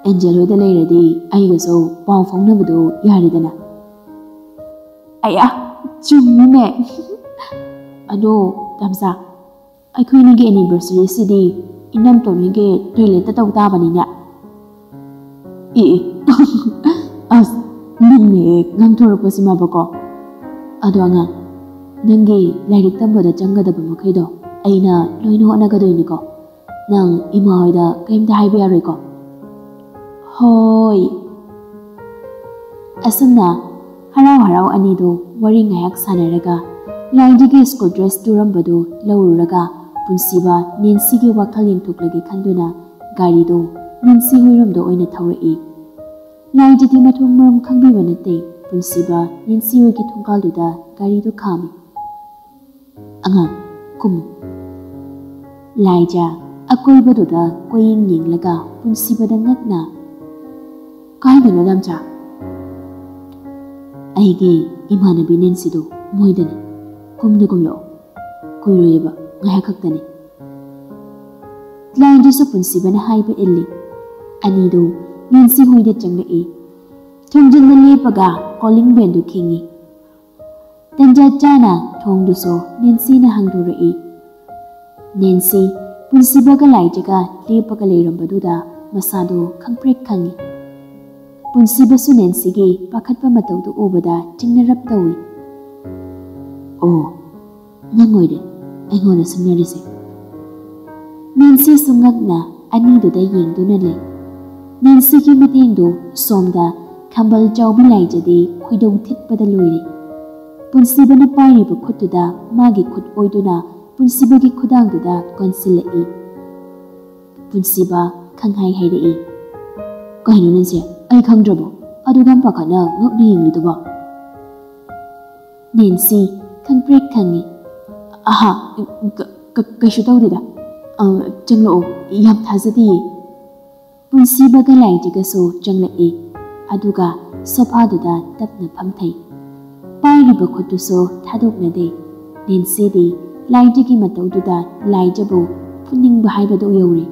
ꯑꯦꯟꯖꯦꯜ ꯍꯣꯏꯗ ꯂꯩꯔꯗꯤ ꯑꯩꯒꯁꯨ ꯄꯥꯎ ꯐꯥꯎꯅꯕꯗꯣ ꯌꯥꯔꯦꯗꯅ꯫ ꯑꯌꯥ, ꯆꯨꯝꯃꯤꯅꯦ꯫ ꯑꯗꯣ ꯗꯥꯝꯆꯥ, ꯑꯩꯈꯣꯏꯅꯤꯒꯤ ꯑꯦꯅꯤꯚꯔꯁꯔꯤꯁꯤꯗꯤ ꯏꯅꯝꯇꯣꯟ ꯍꯣꯏꯒꯤ ꯇꯣꯏꯂꯦꯠꯇ ꯇꯧ ꯇꯥꯕꯅꯤꯅꯦ꯫ ꯑꯦ, ꯑꯦ꯫ ꯑꯁ, ꯅꯪꯅ ꯍꯦꯛ ꯉꯥꯡꯊꯣꯔꯛꯄꯁꯤꯃꯕꯀꯣ꯫ ꯑꯗꯣ ꯑꯉꯥꯡ, ꯅꯪꯒꯤ ꯂꯥꯏꯔꯤꯛ ꯇꯝꯕꯗ ꯆꯪꯒꯗꯕ ꯃꯈꯩꯗꯣ ꯑꯩꯅ ꯂꯣꯏꯅ ꯍꯣꯠꯅꯒꯗꯣꯏꯅꯤꯀꯣ꯫ ꯅꯪ ꯏꯃꯥ ꯍꯣꯏꯗ ꯀꯔꯤꯝꯇ ꯍꯥꯏꯕ ꯌꯥꯔꯣꯏꯀꯣ? ꯍꯣꯏ꯫ ꯑꯁꯨꯝꯅ ꯍꯔꯥꯎ ꯍꯔꯥꯎ ꯑꯅꯤꯗꯨ ꯋꯥꯔꯤ ꯉꯥꯏꯍꯥꯛ ꯁꯥꯟꯅꯔꯒ ꯂꯥꯏꯗꯒꯤ ꯁ꯭ꯀꯨꯜ ꯗ꯭ꯔꯦꯁ ꯇꯨꯔꯝꯕꯗꯨ ꯂꯧꯔꯨꯔꯒ ꯄꯨꯟꯁꯤꯕ ꯅꯦꯟꯁꯤꯒꯤ ꯋꯥꯈꯜ ꯌꯦꯡꯊꯣꯛꯂꯒꯦ ꯈꯟꯗꯨꯅ ꯒꯥꯔꯤꯗꯨ ꯅꯦꯟꯁꯤ ꯍꯣꯏꯔꯣꯝꯗ ꯑꯣꯏꯅ ꯊꯧꯔꯛꯏ꯫ ꯂꯥꯏꯗꯗꯤ ꯃꯊꯣꯡ ꯃꯔꯝ ꯈꯪꯕꯤꯕ ꯅꯠꯇꯦ꯫ ꯄꯨꯟꯁꯤꯕ ꯅꯦꯟꯁꯤ ꯍꯣꯏꯒꯤ ꯊꯣꯡꯒꯥꯜꯗꯨꯗ ꯒꯥꯔꯤꯗꯨ ꯈꯥꯝꯃꯤ꯫ ꯑꯉꯥꯡ, ꯀꯨꯝꯃꯨ꯫ ꯂꯥꯏꯖ ꯑꯀꯣꯏꯕꯗꯨꯗ ꯀꯣꯏꯌꯦꯡ ꯌꯦꯡꯂꯒ ꯄꯨꯟꯁꯤꯕꯗ ꯉꯛꯅ, "ꯀꯥꯏꯗꯅꯣ ꯗꯥꯝꯆꯥ?" "ꯑꯩꯒꯤ ꯏꯃꯥꯟꯅꯕꯤ ꯅꯦꯟꯁꯤꯗꯣ ꯃꯣꯏꯗꯅꯤ꯫ ꯀꯨꯝꯗ ꯀꯨꯝꯂꯛꯑꯣ꯫ ꯀꯨꯏꯔꯣꯏꯌꯦꯕ, ꯉꯥꯏꯍꯥꯛ ꯈꯛꯇꯅꯤ꯫" ꯂꯥꯏꯗꯨꯁꯨ ꯄꯨꯟꯁꯤꯕꯅ ꯍꯥꯏꯕ ꯏꯜꯂꯤ꯫ ꯑꯅꯤꯗꯨ ꯅꯦꯟꯁꯤ ꯍꯣꯏꯗ ꯆꯪꯂꯛꯏ꯫ ꯊꯣꯡꯖꯤꯟꯗ ꯂꯦꯞꯄꯒ ꯀꯣꯂꯤꯡ ꯕꯦꯜꯗꯨ ꯈꯤꯡꯉꯤ꯫ ꯇꯟꯖꯥ ꯆꯥꯅ ꯊꯣꯡꯗꯨꯁꯨ ꯅꯦꯟꯁꯤꯅ ꯍꯥꯡꯗꯣꯔꯛꯏ꯫ ꯅꯦꯟꯁꯤ ꯄꯨꯟꯁꯤꯕꯒ ꯂꯥꯏꯖꯒ ꯂꯦꯞꯄꯒ ꯂꯩꯔꯝꯕꯗꯨꯗ ꯃꯁꯥꯗꯨ ꯈꯪꯄ꯭ꯔꯦꯛ ꯈꯪꯉꯤ꯫ ꯄꯨꯟꯁꯤꯕꯁꯨ ꯅꯦꯟꯁꯤꯒꯤ ꯄꯥꯈꯠꯄ ꯃꯇꯧꯗꯨ ꯎꯕꯗ ꯆꯤꯡꯅꯔꯞ ꯇꯧꯏ꯫ "ꯑꯣ, ꯅꯪ ꯑꯣꯏꯔꯦ ꯑꯩꯉꯣꯟꯗ ꯁꯤꯡꯅꯔꯤꯁꯦ?" ꯅꯦꯟꯁꯤꯁꯨ ꯉꯛꯅ ꯑꯅꯤꯗꯨꯗ ꯌꯦꯡꯗꯨꯅ ꯂꯩ꯫ ꯅꯦꯟꯁꯤꯒꯤ ꯃꯤꯠꯌꯦꯡꯗꯨ ꯁꯣꯝꯗ ꯈꯝꯕꯜ ꯆꯥꯎꯕꯤ ꯂꯥꯏꯖꯗꯤ ꯈꯣꯏꯗꯧ ꯊꯤꯠꯄꯗ ꯂꯣꯏꯔꯦ꯫ ꯄꯨꯟꯁꯤꯕꯅ ꯄꯥꯏꯔꯤꯕ ꯈꯨꯠꯇꯨꯗ ꯃꯥꯒꯤ ꯈꯨꯠ ꯑꯣꯏꯗꯨꯅ ꯄꯨꯟꯁꯤꯕꯒꯤ ꯈꯨꯗꯥꯡꯗꯨꯗ ꯀꯣꯟꯁꯤꯜꯂꯛꯏ꯫ ꯄꯨꯟꯁꯤꯕ ꯈꯪꯍꯥꯏ ꯍꯥꯏꯔꯛꯏ, "ꯀꯩꯅꯣ ꯅꯪꯁꯦ? ꯑꯩ ꯈꯪꯗ꯭ꯔꯕꯣ? ꯑꯗꯨꯛ ꯌꯥꯝ ꯄꯥꯈꯠꯅ ꯉꯛꯅ ꯌꯦꯡꯂꯤꯗꯨꯕꯣ?" ꯅꯦꯟꯁꯤ ꯈꯪꯄ꯭ꯔꯦꯛ ꯈꯪꯉꯤ꯫ "ꯑꯍꯥ, ꯀ-, ꯀ-, ꯀꯩꯁꯨ ꯇꯧꯗꯦꯗ꯫ ꯑ, ꯆꯪꯂꯛꯑꯣ, ꯌꯥꯝ ꯊꯥꯖꯗꯤꯌꯦ꯫" ꯄꯨꯟꯁꯤꯕꯒ ꯂꯥꯏꯖꯒꯁꯨ ꯆꯪꯂꯛꯏ꯫ ꯑꯗꯨꯒ ꯁꯣꯐꯥꯗꯨꯗ ꯇꯞꯅ ꯐꯝꯊꯩ꯫ ꯄꯥꯏꯔꯤꯕ ꯈꯨꯠꯇꯨꯁꯨ ꯊꯥꯗꯣꯛꯅꯗꯦ꯫ ꯅꯦꯟꯁꯤꯗꯤ ꯂꯥꯏꯖꯒꯤ ꯃꯇꯧꯗꯨꯗ ꯂꯥꯏꯖꯕꯨ ꯐꯨꯅꯤꯡꯕ ꯍꯥꯏꯕꯗꯨ ꯌꯧꯔꯦ꯫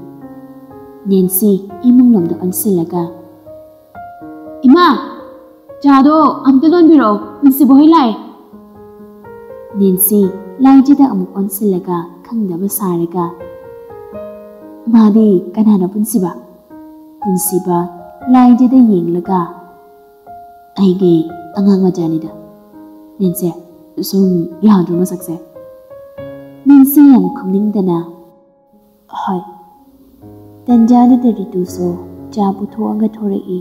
ꯅꯦꯟꯁꯤ ꯏꯃꯨꯡꯂꯣꯝꯗ ꯑꯣꯟꯁꯤꯜꯂꯒ, "ꯏꯃꯥ, ꯆꯥꯗꯣ ꯑꯝꯇ ꯂꯣꯟꯕꯤꯔꯛꯑꯣ, ꯄꯨꯟꯁꯤꯕ ꯍꯣꯏ ꯂꯥꯛꯑꯦ꯫" ꯅꯦꯟꯁꯤ ꯂꯥꯏꯖꯗ ꯑꯃꯨꯛ ꯑꯣꯟꯁꯤꯜꯂꯒ ꯈꯪꯗꯕ ꯁꯥꯔꯒ, "ꯃꯥꯗꯤ ꯀꯅꯥꯅꯣ ꯄꯨꯟꯁꯤꯕ?" ꯄꯨꯟꯁꯤꯕ ꯂꯥꯏꯖꯗ ꯌꯦꯡꯂꯒ, "ꯑꯩꯒꯤ ꯑꯉꯥꯡ ꯃꯆꯥꯅꯤꯗ, ꯅꯦꯟꯁꯦ, ꯁꯨꯝ ꯌꯥꯗ꯭ꯔꯣ ꯃꯁꯛꯁꯦ?" ꯅꯦꯟꯁꯤ ꯌꯥꯝ ꯈꯨꯝꯅꯤꯡꯗꯅ, "ꯍꯣꯏ꯫" ꯇꯟꯖꯥꯗꯨꯗ ꯔꯤꯇꯨꯁꯨ ꯆꯥ ꯄꯨꯊꯣꯛꯑꯒ ꯊꯣꯔꯛꯏ꯫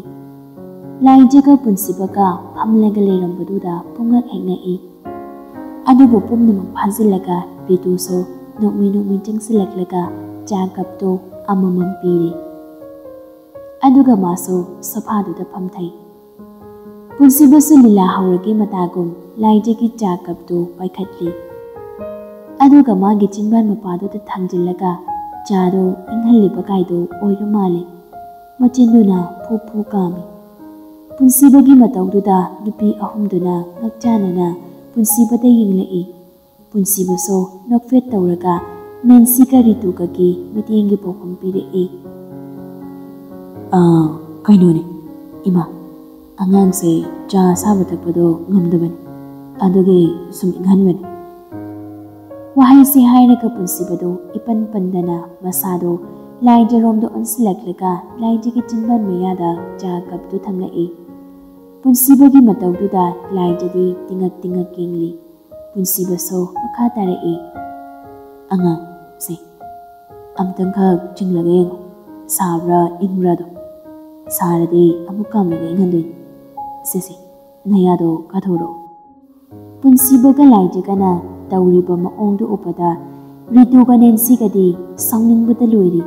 ꯂꯥꯏꯖꯒ ꯄꯨꯟꯁꯤꯕꯒ ꯐꯝꯂꯒ ꯂꯩꯔꯝꯕꯗꯨꯗ ꯄꯨꯡꯉꯛ ꯍꯦꯛ ꯉꯛꯏ꯫ ꯑꯗꯨꯕꯨ ꯄꯨꯝꯅꯃꯛ ꯐꯥꯖꯤꯜꯂꯒ ꯔꯤꯇꯨꯁꯨ ꯅꯣꯛꯃꯤ ꯅꯣꯛꯃꯤ ꯆꯪꯁꯤꯜꯂꯛꯂꯒ ꯆꯥ ꯀꯞꯇꯨ ꯑꯃꯃꯝ ꯄꯤꯔꯦ꯫ ꯑꯗꯨꯒ ꯃꯥꯁꯨ ꯁꯣꯐꯥꯗꯨꯗ ꯐꯝꯊꯩ꯫ ꯄꯨꯟꯁꯤꯕꯁꯨ ꯂꯤꯂꯥ ꯍꯧꯔꯒꯦ ꯃꯇꯥꯒꯨꯝ ꯂꯥꯏꯖꯒꯤ ꯆꯥ ꯀꯞꯇꯨ ꯄꯥꯏꯈꯠꯂꯤ꯫ ꯑꯗꯨꯒ ꯃꯥꯒꯤ ꯆꯤꯟꯕꯥꯟ ꯃꯄꯥꯗꯨꯗ ꯊꯥꯡꯖꯤꯜꯂꯒ ꯆꯥꯗꯨ ꯏꯪꯍꯜꯂꯤꯕ ꯀꯥꯏꯗꯨ ꯑꯣꯏꯔ ꯃꯥꯜꯂꯦ꯫ ꯃꯆꯤꯟꯗꯨꯅ ꯐꯨ ꯐꯨ ꯀꯥꯝꯃꯤ꯫ ꯄꯨꯟꯁꯤꯕꯒꯤ ꯃꯇꯧꯗꯨꯗ ꯅꯨꯄꯤ ꯑꯍꯨꯝꯗꯨꯅ ꯉꯛꯆꯥꯅꯅ ꯄꯨꯟꯁꯤꯕꯗ ꯌꯦꯡꯂꯛꯏ꯫ ꯄꯨꯟꯁꯤꯕꯁꯨ ꯅꯣꯛꯐꯦꯠ ꯇꯧꯔꯒ ꯅꯦꯟꯁꯤꯒ ꯔꯤꯇꯨꯒꯒꯤ ꯃꯤꯠꯌꯦꯡꯒꯤ ꯄꯥꯎꯈꯨꯝ ꯄꯤꯔꯛꯏ꯫ "ꯑꯥ, ꯀꯩꯅꯣꯅꯦ, ꯏꯃꯥ, ꯑꯉꯥꯡꯁꯦ ꯆꯥ ꯑꯁꯥꯕ ꯊꯛꯄꯗꯣ ꯉꯝꯗꯕꯅꯤ, ꯑꯗꯨꯒꯤ ꯁꯨꯝ ꯏꯪꯍꯟꯕꯅꯤ꯫" ꯋꯥꯍꯩꯁꯤ ꯍꯥꯏꯔꯒ ꯄꯨꯟꯁꯤꯕꯗꯨ ꯏꯄꯟ ꯄꯟꯗꯅ ꯃꯁꯥꯗꯨ ꯂꯥꯏꯖꯔꯣꯝꯗ ꯑꯣꯟꯁꯤꯜꯂꯛꯂꯒ ꯂꯥꯏꯖꯒꯤ ꯆꯤꯟꯕꯥꯟ ꯃꯌꯥꯗ ꯆꯥ ꯀꯞꯇꯨ ꯊꯝꯂꯛꯏ꯫ ꯄꯨꯟꯁꯤꯕꯒꯤ ꯃꯇꯧꯗꯨꯗ ꯂꯥꯏꯖꯗꯤ ꯇꯤꯉꯛ ꯇꯤꯉꯛ ꯌꯦꯡꯂꯤ꯫ ꯄꯨꯟꯁꯤꯕꯁꯨ ꯃꯈꯥ ꯇꯥꯔꯛꯏ꯫ "ꯑꯉꯥꯡ, ꯁꯦ, ꯑꯝꯇꯪꯈꯛ ꯆꯤꯡꯂꯒ ꯌꯦꯡꯉꯣ꯫ ꯁꯥꯕ꯭ꯔꯥ ꯏꯪꯕ꯭ꯔꯥꯗꯣ? ꯁꯥꯔꯗꯤ ꯑꯃꯨꯛ ꯀꯥꯝꯂꯒ ꯏꯪꯍꯟꯗꯣꯏꯅꯤ꯫ ꯁꯦ, ꯁꯦ, ꯅꯌꯥꯗꯣ ꯀꯥꯊꯣꯔꯛꯑꯣ꯫" ꯄꯨꯟꯁꯤꯕꯒ ꯂꯥꯏꯖꯒꯅ ꯇꯧꯔꯤꯕ ꯃꯑꯣꯡꯗꯨ ꯎꯕꯗ ꯔꯤꯇꯨꯒ ꯅꯦꯟꯁꯤꯒꯗꯤ ꯁꯥꯎꯅꯤꯡꯕꯗ ꯂꯣꯏꯔꯤ꯫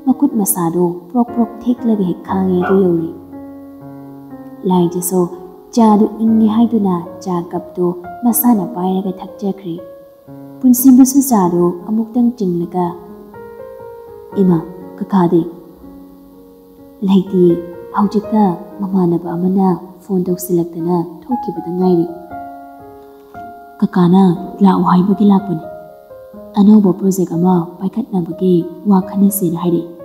ꯃꯈꯨꯠ ꯃꯁꯥꯗꯣ ꯄ꯭ꯔꯣꯛ ꯄ꯭ꯔꯣꯛ ꯊꯦꯛꯂꯒ ꯍꯦꯛ ꯈꯥꯡꯉꯦ ꯑꯗꯨ ꯌꯧꯔꯤ꯫ ꯂꯥꯏꯖꯁꯨ ꯆꯥꯗꯨ ꯏꯪꯉꯦ ꯍꯥꯏꯗꯨꯅ ꯆꯥ ꯀꯞꯇꯨ ꯃꯁꯥꯅ ꯄꯥꯏꯔꯒ ꯊꯛꯆꯈ꯭ꯔꯦ꯫ ꯄꯨꯟꯁꯤꯕꯁꯨ ꯆꯥꯗꯨ ꯑꯃꯨꯛꯇꯪ ꯆꯤꯡꯂꯒ, "ꯏꯃꯥ, ꯀꯀꯥꯗꯤ?" "ꯂꯩꯇꯦ, ꯍꯧꯖꯤꯛꯇ ꯃꯃꯥꯟꯅꯕ ꯑꯃꯅ ꯐꯣꯟ ꯇꯧꯁꯤꯜꯂꯛꯇꯅ ꯊꯣꯛꯈꯤꯕꯗ ꯉꯥꯏꯔꯤ꯫ ꯀꯀꯥꯅ ꯂꯥꯛꯑꯣ ꯍꯥꯏꯕꯒꯤ ꯂꯥꯛꯄꯅꯤ꯫ ꯑꯅꯧꯕ ꯄ꯭ꯔꯣꯖꯦꯛ ꯑꯃ ꯄꯥꯏꯈꯠꯅꯕꯒꯤ ꯋꯥ ꯈꯟꯅꯁꯦꯅ ꯍꯥꯏꯔꯛꯏ꯫"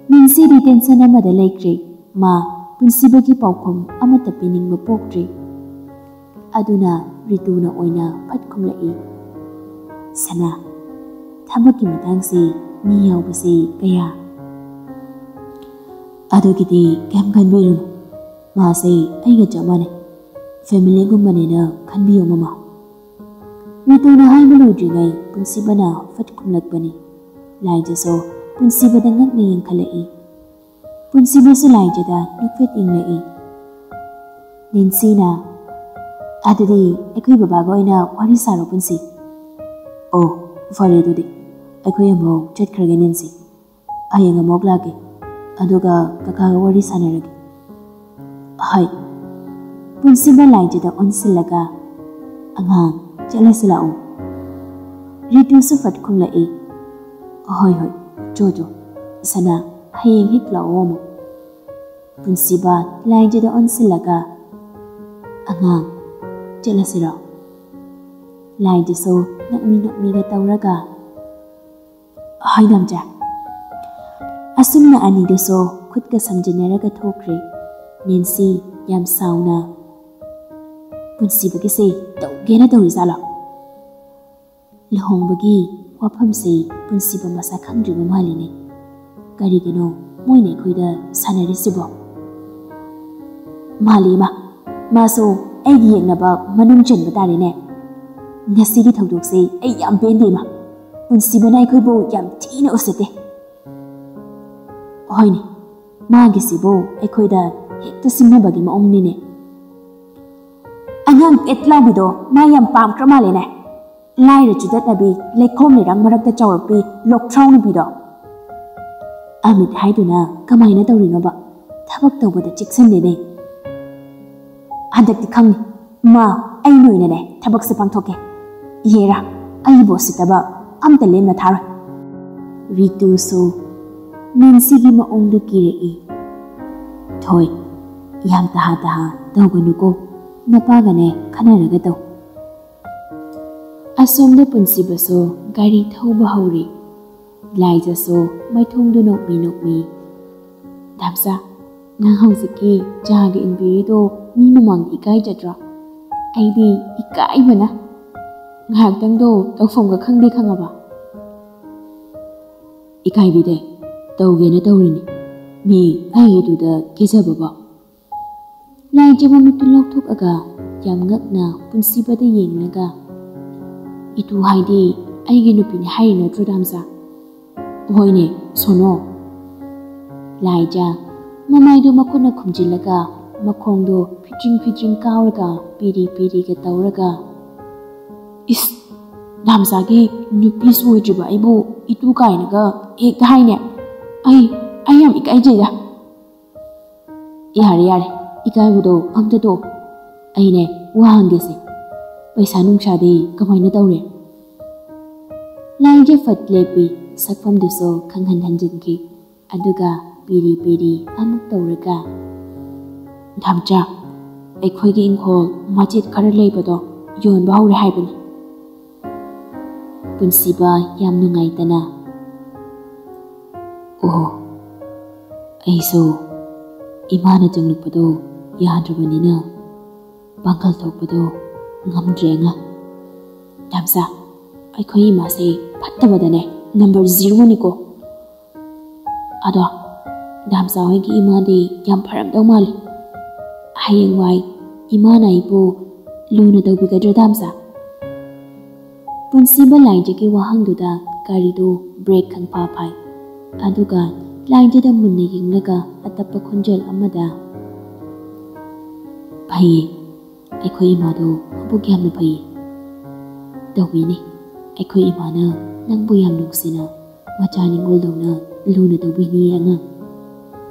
ꯅꯦꯟꯁꯤꯗꯤ ꯇꯦꯟꯁꯟ ꯑꯃꯗ ꯂꯩꯈ꯭ꯔꯦ꯫ ꯃꯥ ꯄꯨꯟꯁꯤꯕꯒꯤ ꯄꯥꯎꯈꯨꯝ ꯑꯃꯠꯇ ꯄꯤꯅꯤꯡꯕ ꯄꯣꯛꯇ꯭ꯔꯦ꯫ ꯑꯗꯨꯅ ꯔꯤꯇꯨꯅ ꯑꯣꯏꯅ ꯐꯠ ꯈꯨꯝꯂꯛꯏ, "ꯁꯅꯥ, ꯊꯕꯛꯀꯤ ꯃꯇꯥꯡꯁꯤ ꯃꯤ ꯌꯥꯎꯕꯁꯤ ꯀꯌꯥ..." "ꯑꯗꯨꯒꯤꯗꯤ ꯀꯩꯝ ꯈꯟꯕꯤꯔꯨꯅꯨ꯫ ꯃꯥꯁꯦ ꯑꯩꯒ ꯆꯞ ꯃꯥꯟꯅꯩ꯫ ꯐꯦꯃꯤꯂꯤꯒꯨꯝꯕꯅꯦꯅ ꯈꯟꯕꯤꯌꯨ, ꯃꯃꯥ꯫" ꯔꯤꯇꯨꯅ ꯍꯥꯏꯕ ꯂꯣꯏꯗ꯭ꯔꯤꯉꯩ ꯄꯨꯟꯁꯤꯕꯅ ꯐꯠ ꯈꯨꯝꯂꯛꯄꯅꯤ꯫ ꯂꯥꯏꯖꯁꯨ ꯄꯨꯟꯁꯤꯕꯗ ꯉꯛꯅ ꯌꯦꯡꯈꯠꯂꯛꯏ꯫ ꯄꯨꯟꯁꯤꯕꯁꯨ ꯂꯥꯏꯖꯗ ꯅꯣꯛꯐꯦꯠ ꯌꯦꯡꯂꯛꯏ꯫ ꯅꯦꯟꯁꯤꯅ, "ꯑꯗꯨꯗꯤ ꯑꯩꯈꯣꯏ ꯕꯕꯥꯒ ꯑꯣꯏꯅ ꯋꯥꯔꯤ ꯁꯥꯔꯣ, ꯄꯨꯟꯁꯤ꯫" "ꯑꯣ, ꯐꯔꯦ, ꯑꯗꯨꯗꯤ ꯑꯩꯈꯣꯏ ꯑꯃꯨꯛ ꯆꯠꯈ꯭ꯔꯒꯦ, ꯅꯦꯟꯁꯤ꯫ ꯍꯌꯦꯡ ꯑꯃꯨꯛ ꯂꯥꯛꯀꯦ, ꯑꯗꯨꯒ ꯀꯀꯥꯒ ꯋꯥꯔꯤ ꯁꯥꯟꯅꯔꯒꯦ꯫" "ꯍꯣꯏ꯫" ꯄꯨꯟꯁꯤꯕ ꯂꯥꯏꯖꯗ ꯑꯣꯟꯁꯤꯜꯂꯒ, "ꯑꯉꯥꯡ, ꯆꯠꯂꯁꯤ ꯂꯥꯛꯑꯣ꯫" ꯔꯤꯇꯨꯁꯨ ꯐꯠ ꯈꯨꯝꯂꯛꯏ, "ꯍꯣꯏ, ꯍꯣꯏ, ꯆꯣ, ꯆꯣ꯫ ꯁꯅꯥ, ꯍꯌꯦꯡ ꯍꯦꯛ ꯂꯥꯛꯑꯣ ꯑꯃꯨꯛ꯫" ꯄꯨꯟꯁꯤꯕ ꯂꯥꯏꯖꯗ ꯑꯣꯟꯁꯤꯜꯂꯒ, "ꯑꯉꯥꯡ, ꯆꯠꯂꯁꯤꯔꯣ?" ꯂꯥꯏꯖꯁꯨ ꯅꯣꯛꯃꯤ ꯅꯣꯛꯃꯤꯒ ꯇꯧꯔꯒ, "ꯍꯣꯏ, ꯅꯥꯎꯆꯥ꯫" ꯑꯁꯨꯝꯅ ꯑꯅꯤꯗꯨꯁꯨ ꯈꯨꯠꯀ ꯁꯝꯖꯤꯟꯅꯔꯒ ꯊꯣꯛꯈ꯭ꯔꯦ꯫ ꯅꯦꯟꯁꯤ ꯌꯥꯝ ꯁꯥꯎꯅ, "ꯄꯨꯟꯁꯤꯕꯒꯤꯁꯦ ꯇꯧꯒꯦꯅ ꯇꯧꯔꯤꯖꯥꯠꯂꯣ?" ꯂꯨꯍꯣꯡꯕꯒꯤ ꯋꯥꯐꯝꯁꯦ ꯄꯨꯟꯁꯤꯕ ꯃꯁꯥ ꯈꯪꯗ꯭ꯔꯤꯕ ꯃꯥꯜꯂꯤꯅꯦ꯫ ꯀꯔꯤꯒꯤꯅꯣ ꯃꯣꯏꯅ ꯑꯩꯈꯣꯏꯗ ꯁꯥꯟꯅꯔꯤꯁꯤꯕꯣ? ꯃꯥꯜꯂꯤ ꯏꯃꯥ, ꯃꯥꯁꯨ ꯑꯩꯒꯤ ꯌꯦꯡꯅꯕ ꯃꯅꯨꯡ ꯆꯟꯕ ꯇꯥꯔꯦꯅꯦ꯫ ꯉꯁꯤꯒꯤ ꯊꯧꯗꯣꯛꯁꯤ ꯑꯩ ꯌꯥꯝ ꯄꯦꯟꯗꯦ ꯏꯃꯥ꯫ ꯄꯨꯟꯁꯤꯕꯅ ꯑꯩꯈꯣꯏꯕꯨ ꯌꯥꯝ ꯊꯤꯅ ꯎꯁꯤꯠꯇꯦ꯫ ꯍꯣꯏꯅꯦ, ꯃꯥꯒꯤꯁꯤꯕꯨ ꯑꯩꯈꯣꯏꯗ ꯍꯦꯛꯇ ꯁꯤꯡꯅꯕꯒꯤ ꯃꯑꯣꯡꯅꯤꯅꯦ꯫ ꯑꯉꯥꯡ ꯄꯦꯠ ꯂꯥꯎꯕꯤꯗꯣ ꯃꯥ ꯌꯥꯝ ꯄꯥꯝꯈ꯭ꯔ ꯃꯥꯜꯂꯦꯅꯦ꯫ ꯂꯥꯏꯔ ꯆꯨꯗꯠꯅꯕꯤ, ꯂꯩꯈꯣꯝ ꯂꯩꯔꯥꯡ ꯃꯔꯛꯇ ꯆꯥꯎꯔꯛꯄꯤ ꯂꯣꯛꯊ꯭ꯔꯥꯎ ꯅꯨꯄꯤꯗꯣ꯫ ꯑꯃꯤꯠ ꯍꯥꯏꯗꯨꯅ ꯀꯃꯥꯏꯅ ꯇꯧꯔꯤꯅꯣꯕ? ꯊꯕꯛ ꯇꯧꯕꯗ ꯆꯦꯛꯁꯤꯟꯗꯦꯅꯦ꯫ ꯍꯟꯗꯛꯇꯤ ꯈꯪꯅꯤ꯫ ꯃꯥ, ꯑꯩ ꯅꯣꯏꯅꯅꯦ ꯊꯕꯛꯁꯦ ꯄꯥꯡꯊꯣꯛꯀꯦ꯫ ꯌꯦꯔꯥ, ꯑꯩꯕꯨ ꯎꯁꯤꯠꯇꯕ ꯑꯝꯇ ꯂꯦꯝꯅ ꯊꯥꯔꯣꯏ꯫ ꯔꯤꯇꯨꯁꯨ ꯅꯦꯟꯁꯤꯒꯤ ꯃꯑꯣꯡꯗꯨ ꯀꯤꯔꯛꯏ꯫ ꯊꯣꯏ, ꯌꯥꯝ ꯇꯍꯥ ꯇꯍꯥ ꯇꯧꯒꯅꯨꯀꯣ, ꯅꯄꯥꯒꯅꯦ ꯈꯟꯅꯔꯒ ꯇꯧ꯫ ꯑꯁꯣꯝꯗ ꯄꯨꯟꯁꯤꯕꯁꯨ ꯒꯥꯔꯤ ꯊꯧꯕ ꯍꯧꯔꯤ꯫ ꯂꯥꯏꯖꯁꯨ ꯃꯥꯏꯊꯣꯡꯗꯨ ꯅꯣꯛꯃꯤ ꯅꯣꯛꯃꯤ꯫ "ꯗꯥꯝꯆꯥ, ꯅꯪ ꯍꯧꯖꯤꯛꯀꯤ ꯆꯥꯒ ꯏꯟꯕꯤꯔꯤꯗꯣ ꯃꯤ ꯃꯃꯥꯡꯗ ꯏꯀꯥꯏꯖꯗ꯭ꯔꯣ? ꯑꯩꯗꯤ ꯏꯀꯥꯏꯕꯅ ꯉꯥꯏꯍꯥꯛꯇꯪꯗꯣ ꯇꯧꯐꯝꯒ ꯈꯪꯗꯦ, ꯈꯪꯉꯕ?" "ꯏꯀꯥꯏꯕꯤꯗꯦ, ꯇꯧꯒꯦꯅ ꯇꯧꯔꯤꯅꯤ꯫ ꯃꯤ ꯑꯩ ꯑꯗꯨꯗ ꯀꯦꯖꯕꯕꯣ?" ꯂꯥꯏꯖ ꯃꯃꯤꯠꯇꯨ ꯂꯧꯊꯣꯛꯑꯒ ꯌꯥꯝ ꯉꯛꯅ ꯄꯨꯟꯁꯤꯕꯗ ꯌꯦꯡꯂꯒ, "ꯏꯇꯨ ꯍꯥꯏꯗꯤ ꯑꯩꯒꯤ ꯅꯨꯄꯤꯅꯤ ꯍꯥꯏꯔꯤ ꯅꯠꯇ꯭ꯔꯣ, ꯗꯥꯝꯆꯥ?" "ꯍꯣꯏꯅꯦ, ꯁꯣꯅꯣ꯫" ꯂꯥꯏꯖ ꯃꯃꯥꯏꯗꯨ ꯃꯈꯨꯠꯅ ꯈꯨꯝꯖꯤꯜꯂꯒ, ꯃꯈꯣꯡꯗꯣ ꯐꯤꯗ꯭ꯔꯤꯡ ꯐꯤꯗ꯭ꯔꯤꯡ ꯀꯥꯎꯔꯒ, ꯄꯤꯔꯤ ꯄꯤꯔꯤꯒ ꯇꯧꯔꯒ, "ꯏꯁ, ꯗꯥꯝꯆꯥꯒꯤ ꯅꯨꯄꯤꯁꯨ ꯑꯣꯏꯗ꯭ꯔꯤꯕ ꯑꯩꯕꯨ ꯏꯇꯨ ꯀꯥꯏꯅꯒ ꯍꯦꯛꯇ ꯍꯥꯏꯅꯦ꯫ ꯑꯩ, ꯑꯩ ꯌꯥꯝ ꯏꯀꯥꯏꯖꯩꯗ꯫" "ꯌꯥꯔꯦ, ꯌꯥꯔꯦ, ꯏꯀꯥꯏꯕꯗꯣ ꯑꯝꯇ ꯇꯣꯛꯑꯣ꯫ ꯑꯩꯅꯦ, ꯋꯥ ꯍꯪꯒꯦꯁꯦ꯫ ꯄꯩꯁꯥ ꯅꯨꯡꯁꯥꯗꯤ ꯀꯃꯥꯏꯅ ꯇꯧꯔꯦ?" ꯂꯥꯏꯖ ꯐꯠ ꯂꯦꯞꯄꯤ, ꯁꯛꯐꯝꯗꯨꯁꯨ ꯈꯪꯍꯟ ꯍꯟꯖꯤꯟꯈꯤ꯫ ꯑꯗꯨꯒ ꯄꯤꯔꯤ ꯄꯤꯔꯤ ꯑꯃꯨꯛ ꯇꯧꯔꯒ, "ꯗꯥꯝꯆꯥ, ꯑꯩꯈꯣꯏꯒꯤ ꯏꯪꯈꯣꯜ ꯃꯆꯦꯠ ꯈꯔ ꯂꯩꯕꯗꯣ ꯌꯣꯟꯕ ꯍꯧꯔꯦ ꯍꯥꯏꯕꯅꯤ꯫" ꯄꯨꯟꯁꯤꯕ ꯌꯥꯝ ꯅꯨꯡꯉꯥꯏꯇꯅ, "ꯑꯣ, ꯑꯩꯁꯨ ꯏꯃꯥꯅ ꯆꯪꯂꯛꯄꯗꯣ ꯌꯥꯗ꯭ꯔꯕꯅꯤꯅ ꯄꯥꯡꯒꯜ ꯊꯣꯛꯄꯗꯣ ꯉꯝꯗ꯭ꯔꯦ ꯑꯉꯥꯡ꯫ ꯗꯥꯝꯆꯥ, ꯑꯩꯈꯣꯏ ꯏꯃꯥꯁꯦ ꯐꯠꯇꯕꯗꯅꯦ ꯅꯝꯕꯔ ꯖꯤꯔꯣꯅꯤꯀꯣ꯫" ꯑꯗꯣ ꯗꯥꯝꯆꯥ ꯍꯣꯏꯒꯤ ꯏꯃꯥꯗꯤ ꯌꯥꯝ ꯐꯔꯝꯗꯧ ꯃꯥꯜꯂꯤ꯫ ꯍꯌꯦꯡꯋꯥꯏ ꯏꯃꯥꯅ ꯑꯩꯕꯨ ꯂꯨꯅ ꯇꯧꯕꯤꯒꯗ꯭ꯔꯥ, ꯗꯥꯝꯆꯥ? ꯄꯨꯟꯁꯤꯕ ꯂꯥꯏꯖꯒꯤ ꯋꯥꯍꯪꯗꯨꯗ ꯒꯥꯔꯤꯗꯨ ꯕ꯭ꯔꯦꯛ ꯈꯪꯐꯥ ꯐꯥꯏ꯫ ꯑꯗꯨꯒ ꯂꯥꯏꯖꯗ ꯃꯨꯟꯅ ꯌꯦꯡꯂꯒ ꯑꯇꯞꯄ ꯈꯣꯟꯖꯦꯜ ꯑꯃꯗ, "ꯐꯩꯌꯦ, ꯑꯩꯈꯣꯏ ꯏꯃꯥꯗꯣ ꯃꯕꯨꯛ ꯌꯥꯝꯅ ꯐꯩꯌꯦ꯫ ꯇꯧꯕꯤꯅꯤ, ꯑꯩꯈꯣꯏ ꯏꯃꯥꯅ ꯅꯪꯕꯨ ꯌꯥꯝ ꯅꯨꯡꯁꯤꯅ ꯃꯆꯥ ꯅꯤꯡꯉꯣꯜꯗꯧꯅ ꯂꯨꯅ ꯇꯧꯕꯤꯅꯤ ꯑꯉꯥꯡ"꯫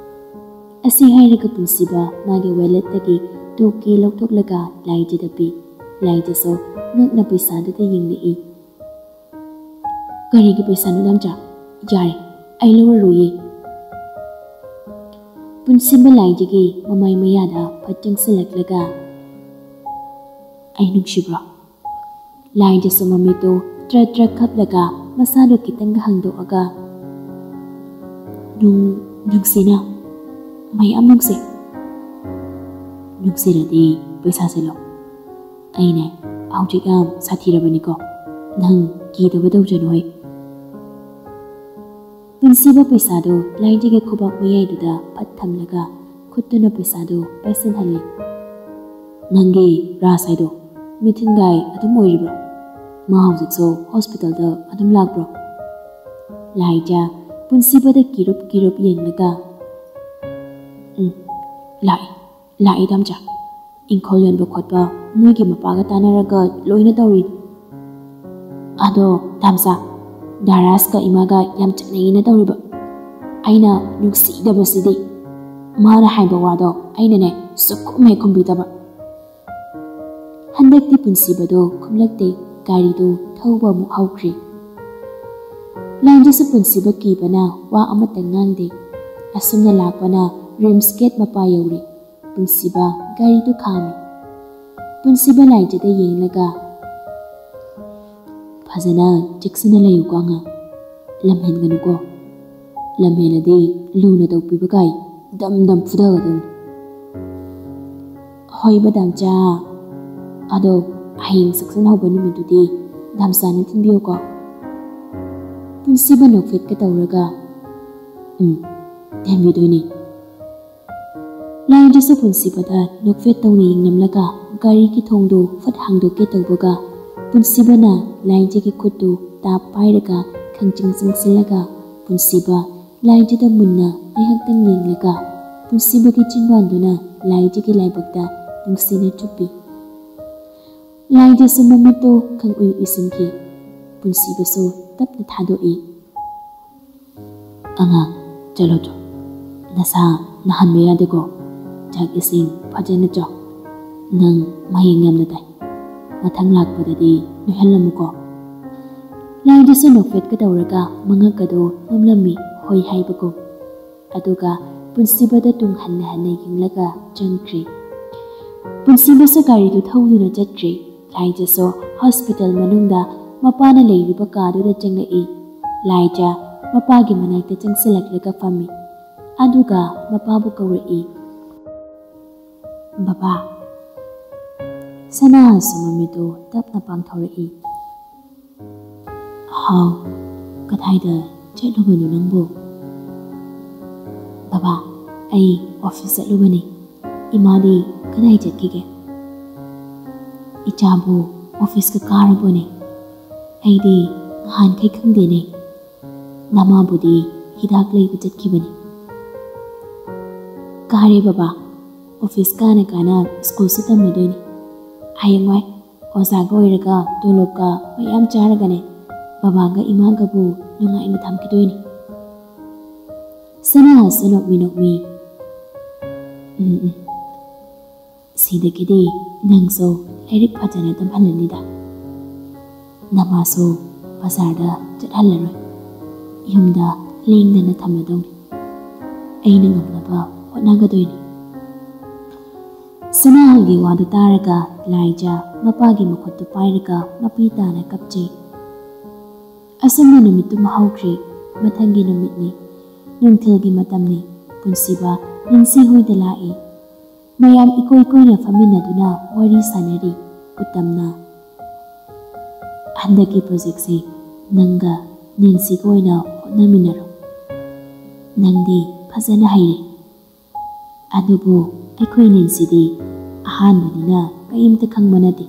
ꯑꯁꯤ ꯍꯥꯏꯔꯒ ꯄꯨꯟꯁꯤꯕ ꯃꯥꯒꯤ ꯋꯦꯂꯦꯠꯇꯒꯤ ꯇꯨ ꯀꯦ ꯂꯧꯊꯣꯛꯂꯒ ꯂꯥꯏꯖꯗ ꯄꯤ꯫ ꯂꯥꯏꯖꯁꯨ ꯉꯛꯅ ꯄꯩꯁꯥꯗꯨꯗ ꯌꯦꯡꯂꯛꯏ꯫ "ꯀꯔꯤꯒꯤ ꯄꯩꯁꯥꯅꯣ, ꯗꯥꯝꯆꯥ? ꯌꯥꯔꯦ, ꯑꯩ ꯂꯧꯔꯔꯣꯏꯌꯦ"꯫ ꯄꯨꯟꯁꯤꯕ ꯂꯥꯏꯖꯒꯤ ꯃꯃꯥꯏ ꯃꯌꯥꯗ ꯐꯠ ꯆꯪꯁꯤꯜꯂꯛꯂꯒ, "ꯑꯩ ꯅꯨꯡꯁꯤꯕ꯭ꯔꯣ?" ꯂꯥꯏꯖꯁꯨ ꯃꯃꯤꯠꯇꯨ ꯇ꯭ꯔ ꯇ꯭ꯔ ꯈꯞꯂꯒ ꯃꯁꯥꯗꯨ ꯈꯤꯇꯪꯒ ꯍꯥꯡꯗꯣꯛꯑꯒ, "ꯅꯨꯡ-, ꯅꯨꯡꯁꯤꯅ, ꯃꯌꯥꯝ ꯅꯨꯡꯁꯤ꯫ ꯅꯨꯡꯁꯤꯔꯗꯤ ꯄꯩꯁꯥꯁꯦ ꯂꯧ꯫ ꯑꯩꯅꯦ ꯍꯧꯖꯤꯛ ꯌꯥꯝ ꯁꯥꯊꯤꯔꯕꯅꯤꯀꯣ, ꯅꯪ ꯀꯤꯗꯕ ꯇꯧꯖꯅꯨ ꯍꯩ"꯫ ꯄꯨꯟꯁꯤꯕ ꯄꯩꯁꯥꯗꯨ ꯂꯥꯏꯖꯒꯤ ꯈꯨꯕꯥꯛ ꯃꯌꯥꯏꯗꯨꯗ ꯐꯠ ꯊꯝꯂꯒ ꯈꯨꯠꯇꯨꯅ ꯄꯩꯁꯥꯗꯨ ꯄꯥꯏꯁꯤꯟꯍꯜꯂꯤ꯫ "ꯅꯪꯒꯤ ꯔꯥꯖ ꯍꯥꯏꯗꯣ ꯃꯤꯊꯤꯟꯒꯥꯏ ꯑꯗꯨꯝ ꯑꯣꯏꯔꯤꯕ꯭ꯔꯣ? ꯃꯥ ꯍꯧꯖꯤꯛꯁꯨ ꯍꯣꯁꯄꯤꯇꯥꯜꯗ ꯑꯗꯨꯝ ꯂꯥꯛꯄ꯭ꯔꯣ?" ꯂꯥꯏꯖ ꯄꯨꯟꯁꯤꯕꯗ ꯀꯤꯔꯨꯞ ꯀꯤꯔꯨꯞ ꯌꯦꯡꯂꯒ, "ꯎꯝ, ꯂꯥꯛꯏ, ꯂꯥꯛꯏ ꯗꯥꯝꯆꯥ꯫ ꯏꯪꯈꯣꯜ ꯌꯣꯟꯕ ꯈꯣꯠꯄ ꯃꯣꯏꯒꯤ ꯃꯄꯥꯒ ꯇꯥꯟꯅꯔꯒ ꯂꯣꯏꯅ ꯇꯧꯔꯤꯅꯤ꯫ ꯑꯗꯣ ꯗꯥꯝꯆꯥ, ꯗꯥꯔꯥꯖꯀ ꯏꯃꯥꯒ ꯌꯥꯝ ꯆꯠꯅꯩꯅ ꯇꯧꯔꯤꯕ꯫ ꯑꯩꯅ ꯅꯨꯡꯁꯤꯗꯕꯁꯤꯗꯤ ꯃꯥꯅ ꯍꯥꯏꯕ ꯋꯥꯗꯣ ꯑꯩꯅꯅꯦ ꯁꯨꯛꯈꯨꯝ ꯍꯦꯛ ꯈꯨꯝꯕꯤꯗꯕ"꯫ ꯍꯟꯗꯛꯇꯤ ꯄꯨꯟꯁꯤꯕꯗꯣ ꯈꯨꯝꯂꯛꯇꯦ꯫ ꯒꯥꯔꯤꯗꯨ ꯊꯧꯕ ꯑꯃꯨꯛ ꯍꯧꯈ꯭ꯔꯦ꯫ ꯂꯥꯏꯖꯁꯨ ꯄꯨꯟꯁꯤꯕ ꯀꯤꯕꯅ ꯋꯥ ꯑꯃꯠꯇ ꯉꯥꯡꯗꯦ꯫ ꯑꯁꯨꯝꯅ ꯂꯥꯛꯄꯅ ꯔꯤꯝꯁ ꯒꯦꯠ ꯃꯄꯥ ꯌꯧꯔꯦ꯫ ꯄꯨꯟꯁꯤꯕ ꯒꯥꯔꯤꯗꯨ ꯈꯥꯝꯃꯤ꯫ ꯄꯨꯟꯁꯤꯕ ꯂꯥꯏꯖꯗ ꯌꯦꯡꯂꯒ, "ꯐꯖꯅ ꯆꯦꯛꯁꯤꯟꯅ ꯂꯩꯌꯨꯀꯣ ꯑꯉꯥꯡ꯫ ꯂꯝ ꯍꯦꯟꯒꯅꯨꯀꯣ꯫ ꯂꯝ ꯍꯦꯜꯂꯗꯤ ꯂꯨꯅ ꯇꯧꯕꯤꯕ ꯀꯥꯏ ꯗꯝ ꯗꯝ ꯐꯨꯊꯒꯗꯧꯅꯤ"꯫ "ꯍꯣꯏ ꯃꯦꯗꯥꯝꯆꯥ꯫ ꯑꯗꯣ ꯍꯌꯦꯡ ꯁꯦꯛꯁꯟ ꯍꯧꯕ ꯅꯨꯃꯤꯠꯇꯨꯗꯤ ꯗꯥꯝꯆꯥꯅ ꯊꯤꯟꯕꯤꯌꯨꯀꯣ"꯫ ꯄꯨꯟꯁꯤꯕ ꯅꯣꯛꯐꯦꯠꯀ ꯇꯧꯔꯒ, "ꯎꯝ, ꯊꯦꯝꯕꯤꯗꯣꯏꯅꯦ꯫" ꯂꯥꯏꯖꯁꯨ ꯄꯨꯟꯁꯤꯕꯗ ꯅꯣꯛꯐꯦꯠ ꯇꯧꯅ ꯌꯦꯡꯂꯝꯂꯒ ꯒꯥꯔꯤꯒꯤ ꯊꯣꯡꯗꯨ ꯐꯠ ꯍꯥꯡꯗꯣꯛꯀꯦ ꯇꯧꯕꯒ, ꯄꯨꯟꯁꯤꯕꯅ ꯂꯥꯏꯖꯒꯤ ꯈꯨꯠꯇꯨ ꯇꯥꯞ ꯄꯥꯏꯔꯒ ꯈꯪꯆꯤꯡ ꯆꯤꯡꯁꯤꯜꯂꯒ, ꯄꯨꯟꯁꯤꯕ ꯂꯥꯏꯖꯗ ꯃꯨꯟꯅ ꯉꯥꯏꯍꯥꯛꯇꯪ ꯌꯦꯡꯂꯒ, ꯄꯨꯟꯁꯤꯕꯒꯤ ꯆꯤꯟꯕꯥꯟꯗꯨꯅ ꯂꯥꯏꯖꯒꯤ ꯂꯥꯏꯕꯛꯇ ꯅꯨꯡꯁꯤꯅ ꯆꯨꯞꯄꯤ꯫ ꯂꯥꯏꯖꯁꯨ ꯃꯃꯤꯠꯇꯨ ꯈꯪꯎꯏ ꯎꯏꯁꯤꯟꯈꯤ꯫ ꯄꯨꯟꯁꯤꯕꯁꯨ ꯇꯞꯅ ꯊꯥꯗꯣꯛꯏ꯫ "ꯑꯉꯥꯡ, ꯆꯠꯂꯣ ꯆꯣ꯫ ꯅꯁꯥ ꯅꯥꯍꯟꯕ ꯌꯥꯗꯦꯀꯣ꯫ ꯆꯥꯛ ꯏꯁꯤꯡ ꯐꯖꯅ ꯆꯥꯎ꯫ ꯅꯪ ꯃꯌꯦꯡ ꯌꯥꯝꯅ ꯇꯥꯏ꯫ ꯃꯊꯪ ꯂꯥꯛꯄꯗꯗꯤ ꯅꯣꯏꯍꯜꯂꯝꯃꯨꯀꯣ꯫" ꯂꯥꯏꯗꯨꯁꯨ ꯅꯣꯛꯐꯦꯠꯀ ꯇꯧꯔꯒ ꯃꯉꯛꯀꯗꯣ ꯅꯣꯝꯂꯝꯃꯤ, ꯍꯣꯏ ꯍꯥꯏꯕꯒꯨꯝ꯫ ꯑꯗꯨꯒ ꯄꯨꯟꯁꯤꯕꯗ ꯇꯨꯡ ꯍꯟꯅ ꯍꯟꯅ ꯌꯦꯡꯂꯒ ꯆꯪꯈ꯭ꯔꯦ꯫ ꯄꯨꯟꯁꯤꯕꯁꯨ ꯒꯥꯔꯤꯗꯨ ꯊꯧꯗꯨꯅ ꯆꯠꯈ꯭ꯔꯦ꯫ ꯂꯥꯏꯖꯁꯨ ꯍꯣꯁꯄꯤꯇꯥꯜ ꯃꯅꯨꯡꯗ ꯃꯄꯥꯅ ꯂꯩꯔꯤꯕ ꯀꯥꯗꯨꯗ ꯆꯪꯂꯛꯏ꯫ ꯂꯥꯏꯖ ꯃꯄꯥꯒꯤ ꯃꯅꯥꯛꯇ ꯆꯪꯁꯤꯜꯂꯛꯂꯒ ꯐꯝꯃꯤ꯫ ꯑꯗꯨꯒ ꯃꯄꯥꯕꯨ ꯀꯧꯔꯛꯏ꯫ "ꯕꯕꯥ꯫" ꯁꯅꯥꯍꯁꯨ ꯃꯃꯤꯠꯇꯨ ꯇꯞꯅ ꯄꯥꯡꯊꯣꯔꯛꯏ꯫ "ꯍꯥꯎ, ꯀꯗꯥꯏꯗ ꯆꯠꯂꯨꯕꯅꯣ ꯅꯪꯕꯨ?" "ꯕꯕꯥ, ꯑꯩ ꯑꯣꯐꯤꯁ ꯆꯠꯂꯨꯕꯅꯤ꯫ ꯏꯃꯥꯗꯤ ꯀꯗꯥꯏ ꯆꯠꯈꯤꯒꯦ?" "ꯏꯆꯥꯕꯨ ꯑꯣꯐꯤꯁꯀ ꯀꯥꯔꯕꯣꯅꯦ? ꯑꯩꯗꯤ ꯅꯍꯥꯟꯈꯩ ꯈꯪꯗꯦꯅꯦ꯫ ꯅꯃꯥꯕꯨꯗꯤ ꯍꯤꯗꯥꯛ ꯂꯩꯕ ꯆꯠꯈꯤꯕꯅꯤ꯫" "ꯀꯥꯔꯦ ꯕꯕꯥ, ꯑꯣꯐꯤꯁ ꯀꯥꯅ ꯀꯥꯅ ꯁ꯭ꯀꯨꯜꯁꯨ ꯇꯝꯃꯗꯣꯏꯅꯤ꯫ ꯍꯌꯦꯡꯋꯥꯏ ꯑꯣꯖꯥꯒ ꯑꯣꯏꯔꯒ ꯇꯣꯂꯣꯞꯀ ꯃꯌꯥꯝ ꯆꯥꯔꯒꯅꯦ, ꯕꯕꯥꯒ ꯏꯃꯥꯒꯕꯨ ꯅꯨꯡꯉꯥꯏꯅ ꯊꯝꯈꯤꯗꯣꯏꯅꯤ꯫" ꯁꯅꯥꯍꯁꯨ ꯅꯣꯛꯃꯤ ꯅꯣꯛꯃꯤ, "ꯎꯝ, ꯎꯝ, ꯁꯤꯗꯒꯤꯗꯤ ꯅꯪꯁꯨ ꯂꯥꯏꯔꯤꯛ ꯐꯖꯅ ꯇꯝꯍꯜꯂꯅꯤꯗ꯫ ꯅꯃꯥꯁꯨ ꯕꯖꯥꯔꯗ ꯆꯠꯍꯜꯂꯔꯣꯏ, ꯌꯨꯝꯗ ꯂꯦꯡꯗꯅ ꯊꯝꯃꯗꯧꯅꯤ꯫ ꯑꯩꯅ ꯉꯝꯅꯕ ꯍꯣꯠꯅꯒꯗꯣꯏꯅꯤ꯫" ꯁꯅꯥꯍꯜꯒꯤ ꯋꯥꯗꯨ ꯇꯥꯔꯒ ꯂꯥꯏꯖ ꯃꯄꯥꯒꯤ ꯃꯈꯨꯠꯇꯨ ꯄꯥꯏꯔꯒ ꯃꯄꯤ ꯇꯥꯅ ꯀꯞꯆꯩ꯫ ꯑꯁꯨꯝꯅ ꯅꯨꯃꯤꯠꯇꯨꯃ ꯍꯧꯈ꯭ꯔꯦ꯫ ꯃꯊꯪꯒꯤ ꯅꯨꯃꯤꯠꯅꯤ꯫ ꯅꯨꯡꯊꯤꯜꯒꯤ ꯃꯇꯝꯅꯤ꯫ ꯄꯨꯟꯁꯤꯕ ꯅꯤꯟꯁꯤ ꯍꯣꯏꯗ ꯂꯥꯛꯏ꯫ ꯃꯌꯥꯝ ꯏꯀꯣꯏ ꯀꯣꯏꯅ ꯐꯝꯃꯤꯟꯅꯗꯨꯅ ꯋꯥꯔꯤ ꯁꯥꯟꯅꯔꯤ꯫ ꯎꯇꯝꯅ, "ꯍꯟꯗꯛꯀꯤ ꯄ꯭ꯔꯣꯖꯦꯛꯁꯦ ꯅꯪꯒ ꯅꯦꯟꯁꯤꯒ ꯑꯣꯏꯅ ꯍꯣꯠꯅꯃꯤꯟꯅꯔꯣ꯫" ꯅꯪꯗꯤ ꯐꯖꯅ ꯍꯩꯔꯦ꯫ ꯑꯗꯨꯕꯨ ꯑꯩꯈꯣꯏ ꯅꯦꯟꯁꯤꯗꯤ ꯑꯍꯥꯟꯕꯅꯤꯅ ꯀꯔꯤꯝꯇ ꯈꯪꯕ ꯅꯠꯇꯦ꯫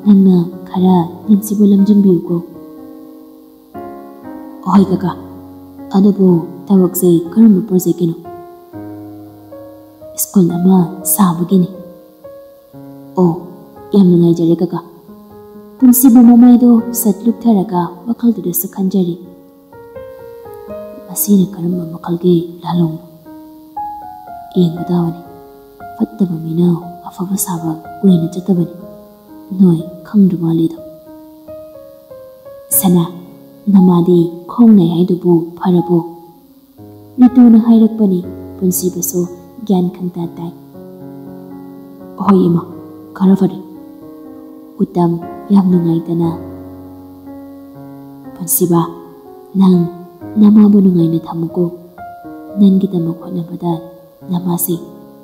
ꯅꯪꯅ ꯈꯔ ꯅꯦꯟꯁꯤꯕꯨ ꯂꯝꯖꯤꯡꯕꯤꯌꯨꯀꯣ꯫ ꯍꯣꯏ ꯀꯀꯥ, ꯑꯗꯨꯕꯨ ꯊꯕꯛꯁꯦ ꯀꯔꯝꯕ ꯄ꯭ꯔꯣꯖꯦꯛꯀꯤꯅꯣ? ꯁ꯭ꯀꯨꯜ ꯑꯃ ꯁꯥꯕꯒꯤꯅꯤ꯫ ꯑꯣ, ꯌꯥꯝ ꯅꯨꯡꯉꯥꯏꯖꯔꯦ ꯀꯀꯥ꯫ ꯄꯨꯟꯁꯤꯕꯨ ꯃꯃꯥꯏꯗꯣ ꯁꯠ ꯂꯨꯞꯊꯔꯒ ꯋꯥꯈꯜꯗꯨꯗꯁꯨ ꯈꯟꯖꯔꯤ꯫ ꯃꯁꯤꯅ ꯀꯔꯝꯕ ꯃꯈꯜꯒꯤ ꯂꯥꯂꯣꯡꯅꯣ? ꯌꯦꯡꯕ ꯇꯥꯕꯅꯤ꯫ ꯐꯠꯇꯕ ꯃꯤꯅ ꯑꯐꯕ ꯁꯥꯕ ꯀꯨꯏꯅ ꯆꯠꯇꯕꯅꯤ꯫ ꯅꯣꯏ ꯈꯪꯗ꯭ꯔ ꯃꯥꯜꯂꯦꯗꯣ꯫ ꯁꯅꯥ, ꯅꯃꯥꯗꯤ ꯈꯣꯡ ꯅꯥꯏ ꯍꯥꯏꯗꯨꯕꯨ ꯐꯔꯕꯣ? ꯔꯤꯇꯨꯅ ꯍꯥꯏꯔꯛꯄꯅꯤ꯫ ꯄꯨꯟꯁꯤꯕꯁꯨ ꯒ꯭ꯌꯥꯟ ꯈꯪꯇꯥ ꯇꯥꯏ꯫ ꯍꯣꯏ ꯏꯃꯥ, ꯈꯔ ꯐꯔꯦ꯫ ꯎꯇꯝ ꯌꯥꯝ ꯅꯨꯡꯉꯥꯏꯇꯅ, ꯄꯨꯟꯁꯤꯕ, ꯅꯪ ꯅꯃꯥꯕꯨ ꯅꯨꯡꯉꯥꯏꯅ ꯊꯝꯃꯨꯀꯣ꯫ ꯅꯪꯒꯤꯗꯃꯛ ꯍꯣꯠꯅꯕꯗ ꯅꯃꯥꯁꯦ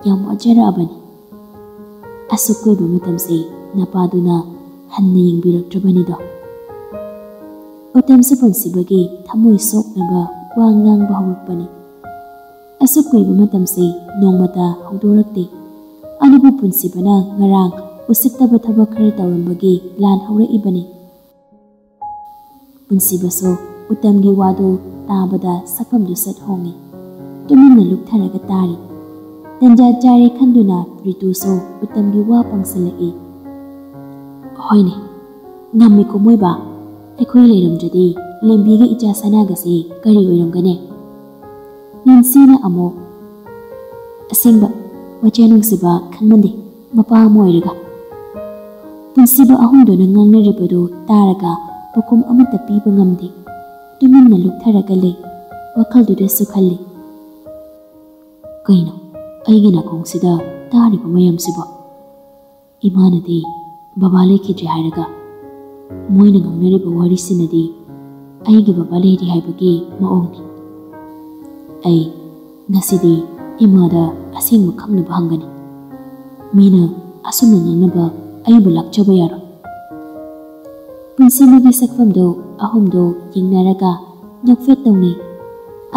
ꯌꯥꯝ ꯋꯥꯖꯔꯛꯑꯕꯅꯤ꯫ ꯑꯁꯨꯛ ꯀꯨꯏꯕ ꯃꯇꯝꯁꯦ ꯅꯄꯥꯗꯨꯅ ꯍꯟꯅ ꯌꯦꯡꯕꯤꯔꯛꯇ꯭ꯔꯕꯅꯤꯗꯣ꯫ ꯎꯇꯝꯁꯨ ꯄꯨꯟꯁꯤꯕꯒꯤ ꯊꯃꯣꯏ ꯁꯣꯛꯅꯕ ꯋꯥ ꯉꯥꯡꯕ ꯍꯧꯔꯛꯄꯅꯤ꯫ ꯑꯁꯨꯛ ꯀꯨꯏꯕ ꯃꯇꯝꯁꯦ ꯅꯣꯡꯃꯇ ꯍꯧꯗꯣꯔꯛꯇꯦ꯫ ꯑꯗꯨꯕꯨ ꯄꯨꯟꯁꯤꯕꯅ ꯉꯔꯥꯡ ꯎꯁꯤꯠꯇꯕ ꯊꯕꯛ ꯈꯔ ꯇꯧꯔꯝꯕꯒꯤ ꯂꯥꯟ ꯍꯧꯔꯛꯏꯕꯅꯤ꯫ ꯄꯨꯟꯁꯤꯕꯁꯨ ꯎꯇꯝꯒꯤ ꯋꯥꯗꯨ ꯇꯥꯕꯗ ꯁꯛꯐꯝꯗꯨ ꯁꯠ ꯍꯣꯡꯉꯤ꯫ ꯇꯨꯃꯤꯟꯅ ꯂꯨꯞꯊꯔꯒ ꯇꯥꯔꯤ꯫ ꯇꯟꯖꯥ ꯆꯥꯔꯦ ꯈꯟꯗꯨꯅ ꯔꯤꯇꯨꯁꯨ ꯎꯇꯝꯒꯤ ꯋꯥ ꯄꯪꯁꯤꯜꯂꯛꯏ꯫ ꯍꯣꯏꯅꯦ, ꯉꯝꯃꯤꯀꯣ ꯃꯣꯏꯕꯥ꯫ ꯑꯩꯈꯣꯏ ꯂꯩꯔꯝꯗ꯭ꯔꯗꯤ ꯂꯦꯝꯕꯤꯒ ꯏꯆꯥ ꯁꯅꯥꯒꯁꯦ ꯀꯔꯤ ꯑꯣꯏꯔꯝꯒꯅꯤ? ꯅꯦꯟꯁꯤꯅ ꯑꯃꯨꯛ, ꯑꯁꯦꯡꯕ, ꯃꯆꯥ ꯅꯨꯡꯁꯤꯕ ꯈꯪꯃꯟꯗꯦ, ꯃꯄꯥ ꯑꯃ ꯑꯣꯏꯔꯒ꯫ ꯄꯨꯟꯁꯤꯕ ꯑꯍꯨꯝꯗꯨꯅ ꯉꯥꯡꯅꯔꯤꯕꯗꯨ ꯇꯥꯔꯒ ꯄꯥꯎꯈꯨꯝ ꯑꯃꯠꯇ ꯄꯤꯕ ꯉꯝꯗꯦ꯫ ꯇꯨꯃꯤꯟꯅ ꯂꯨꯞꯊꯔꯒ ꯂꯩ꯫ ꯋꯥꯈꯜꯗꯨꯗꯁꯨ ꯈꯜꯂꯤ, ꯀꯩꯅꯣ ꯑꯩꯒꯤ ꯅꯥꯀꯣꯡꯁꯤꯗ ꯇꯥꯔꯤꯕ ꯃꯌꯥꯝꯁꯤꯕꯣ? ꯏꯃꯥꯅꯗꯤ ꯕꯕꯥ ꯂꯩꯈꯤꯗ꯭ꯔꯦ ꯍꯥꯏꯔꯒ, ꯃꯣꯏꯅ ꯉꯥꯡꯅꯔꯤꯕ ꯋꯥꯔꯤꯁꯤꯅꯗꯤ ꯑꯩꯒꯤ ꯕꯕꯥ ꯂꯩꯔꯤ ꯍꯥꯏꯕꯒꯤ ꯃꯑꯣꯡꯅꯤ꯫ ꯑꯩ ꯉꯁꯤꯗꯤ ꯏꯃꯥꯗ ꯑꯁꯦꯡꯕ ꯈꯪꯅꯕ ꯍꯪꯒꯅꯤ꯫ ꯃꯤꯅ ꯑꯁꯨꯝꯅ ꯉꯥꯡꯅꯕ ꯑꯩꯕꯨ ꯂꯥꯛꯆꯕ ꯌꯥꯔꯣꯏ꯫ ꯄꯨꯟꯁꯤꯃꯒꯤ ꯁꯛꯐꯝꯗꯣ ꯑꯍꯨꯝꯗꯣ ꯌꯦꯡꯅꯔꯒ ꯅꯣꯛꯐꯦꯠ ꯇꯧꯅꯩ꯫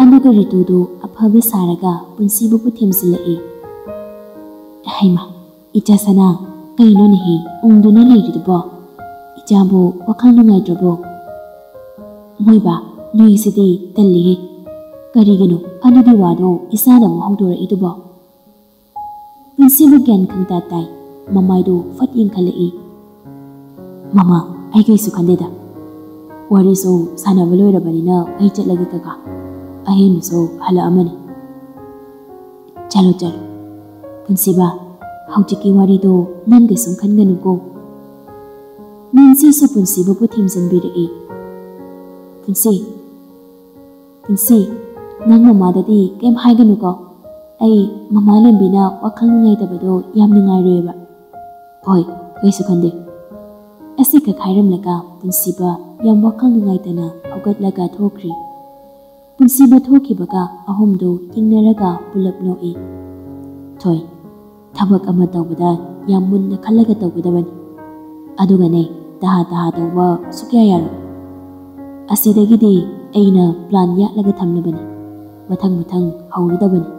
ꯑꯗꯨꯒ ꯔꯤꯇꯨꯗꯨ ꯑꯐꯕ ꯁꯥꯔꯒ ꯄꯨꯟꯁꯤꯕꯨ ꯊꯦꯝꯖꯤꯜꯂꯛꯏ꯫ ꯍꯩꯃꯥ, ꯏꯆꯥ ꯁꯅꯥ, ꯀꯩꯅꯣꯅꯦꯍꯦ ꯎꯪꯗꯨꯅ ꯂꯩꯔꯤꯗꯨꯕꯣ? ꯏꯆꯥꯕꯨ ꯋꯥꯈꯜ ꯅꯨꯡꯉꯥꯏꯇ꯭ꯔꯕꯣ? ꯃꯣꯏꯕ, ꯅꯣꯏꯁꯤꯗꯤ ꯇꯜꯂꯤꯍꯦ꯫ ꯀꯔꯤꯒꯤꯅꯣ ꯑꯗꯨꯒꯤ ꯋꯥꯗꯣ ꯏꯆꯥꯗ ꯑꯃꯨꯛ ꯍꯧꯗꯣꯔꯛꯏꯗꯨꯕꯣ? ꯄꯨꯟꯁꯤꯕꯨ ꯒ꯭ꯌꯥꯟ ꯈꯪꯇꯥ ꯇꯥꯏ꯫ ꯃꯃꯥꯏꯗꯨ ꯐꯠ ꯌꯦꯡꯈꯠꯂꯛꯏ꯫ "ꯃꯃꯥ, ꯑꯩ ꯀꯩꯁꯨ ꯈꯟꯗꯦꯗ꯫ ꯋꯥꯔꯤꯁꯨ ꯁꯥꯟꯅꯕ ꯂꯣꯏꯔꯕꯅꯤꯅ ꯑꯩ ꯆꯠꯂꯒꯦ ꯀꯀꯥ꯫ ꯑꯍꯦꯟꯕꯁꯨ ꯍꯜꯂꯛꯑꯃꯅꯤ꯫" "ꯆꯠꯂꯣ, ꯆꯠꯂꯣ꯫ ꯄꯨꯟꯁꯤꯕ, ꯍꯧꯖꯤꯛꯀꯤ ꯋꯥꯔꯤꯗꯣ ꯅꯪ ꯀꯩꯁꯨꯝ ꯈꯟꯒꯅꯨꯀꯣ꯫" ꯅꯦꯟꯁꯤꯁꯨ ꯄꯨꯟꯁꯤꯕꯨ ꯊꯦꯝꯖꯤꯟꯕꯤꯔꯛꯏ꯫ "ꯄꯨꯟꯁꯤ, ꯄꯨꯟꯁꯤ, ꯅꯪ ꯃꯃꯥꯗꯗꯤ ꯀꯩꯝ ꯍꯥꯏꯒꯅꯨꯀꯣ꯫ ꯑꯩ ꯃꯃꯥ ꯂꯦꯝꯕꯤꯅ ꯋꯥꯈꯜ ꯅꯨꯡꯉꯥꯏꯇꯕꯗꯣ ꯌꯥꯝ ꯅꯨꯡꯉꯥꯏꯔꯣꯏꯕ꯫" "ꯍꯣꯏ, ꯀꯩꯁꯨ ꯈꯟꯗꯦ꯫" ꯑꯁꯤ ꯈꯛ ꯍꯥꯏꯔꯝꯂꯒ ꯄꯨꯟꯁꯤꯕ ꯌꯥꯝ ꯋꯥꯈꯜ ꯅꯨꯡꯉꯥꯏꯇꯅ ꯍꯧꯒꯠꯂꯒ ꯊꯣꯛꯈ꯭ꯔꯤ꯫ ꯄꯨꯟꯁꯤꯕ ꯊꯣꯛꯈꯤꯕꯒ ꯑꯍꯨꯝꯗꯨ ꯌꯦꯡꯅꯔꯒ ꯄꯨꯂꯞ ꯅꯣꯛꯏ꯫ "ꯊꯣꯏ, ꯊꯕꯛ ꯑꯃ ꯇꯧꯕꯗ ꯌꯥꯝ ꯃꯨꯟꯅ ꯈꯜꯂꯒ ꯇꯧꯒꯗꯕꯅꯤ꯫ ꯑꯗꯨꯒꯅꯦ, ꯇꯍꯥ ꯇꯍꯥ ꯇꯧꯕ ꯁꯨꯛꯌꯥ ꯌꯥꯔꯣꯏ꯫ ꯑꯁꯤꯗꯒꯤꯗꯤ ꯑꯩꯅ ꯄ꯭ꯂꯥꯟ ꯌꯥꯠꯂꯒ ꯊꯝꯂꯕꯅꯤ꯫ ꯃꯊꯪ ꯃꯊꯪ ꯍꯧꯔꯗꯕꯅꯤ꯫"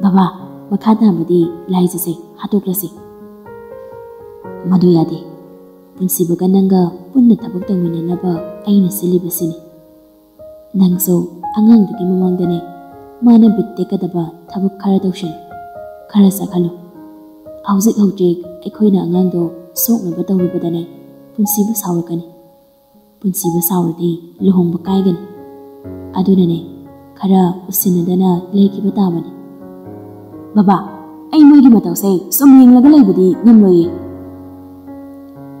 "ꯕꯕꯥ, ꯃꯈꯥ ꯇꯥꯕꯗꯤ ꯂꯥꯏꯖꯁꯦ, ꯍꯥꯠꯇꯣꯛꯂꯁꯤ꯫" "ꯃꯗꯨ ꯌꯥꯗꯦ꯫ ꯄꯨꯟꯁꯤꯕꯒ ꯅꯪꯒ ꯄꯨꯟꯅ ꯊꯕꯛ ꯇꯧꯃꯤꯟꯅꯅꯕ ꯑꯩꯅ ꯁꯤꯜꯂꯤꯕꯁꯤꯅꯤ꯫ ꯅꯪꯁꯨ ꯑꯉꯥꯡꯗꯨꯒꯤ ꯃꯃꯥꯡꯗꯅꯦ, ꯃꯥꯅ ꯕꯤꯠ ꯇꯦꯛꯀꯗꯕ ꯊꯕꯛ ꯈꯔ ꯇꯧꯁꯤꯜꯂꯨ, ꯈꯔ ꯆꯠꯍꯜꯂꯨ꯫ ꯍꯧꯖꯤꯛ ꯍꯧꯖꯤꯛ ꯑꯩꯈꯣꯏꯅ ꯑꯉꯥꯡꯗꯣ ꯁꯣꯛꯅꯕ ꯇꯧꯔꯨꯕꯗꯅꯦ, ꯄꯨꯟꯁꯤꯕ ꯁꯥꯎꯔꯛꯀꯅꯤ꯫ ꯄꯨꯟꯁꯤꯕ ꯁꯥꯎꯔꯗꯤ ꯂꯨꯍꯣꯡꯕ ꯀꯥꯏꯒꯅꯤ꯫ ꯑꯗꯨꯅꯅꯦ, ꯈꯔ ꯎꯁꯤꯟꯅꯗꯅ ꯂꯩꯈꯤꯕ ꯇꯥꯕꯅꯤ꯫" "ꯕꯕꯥ, ꯑꯩ ꯃꯣꯏꯒꯤ ꯃꯇꯧꯁꯦ ꯁꯨꯝ ꯌꯦꯡꯂꯒ ꯂꯩꯕꯗꯤ ꯉꯝꯂꯣꯏꯌꯦ꯫"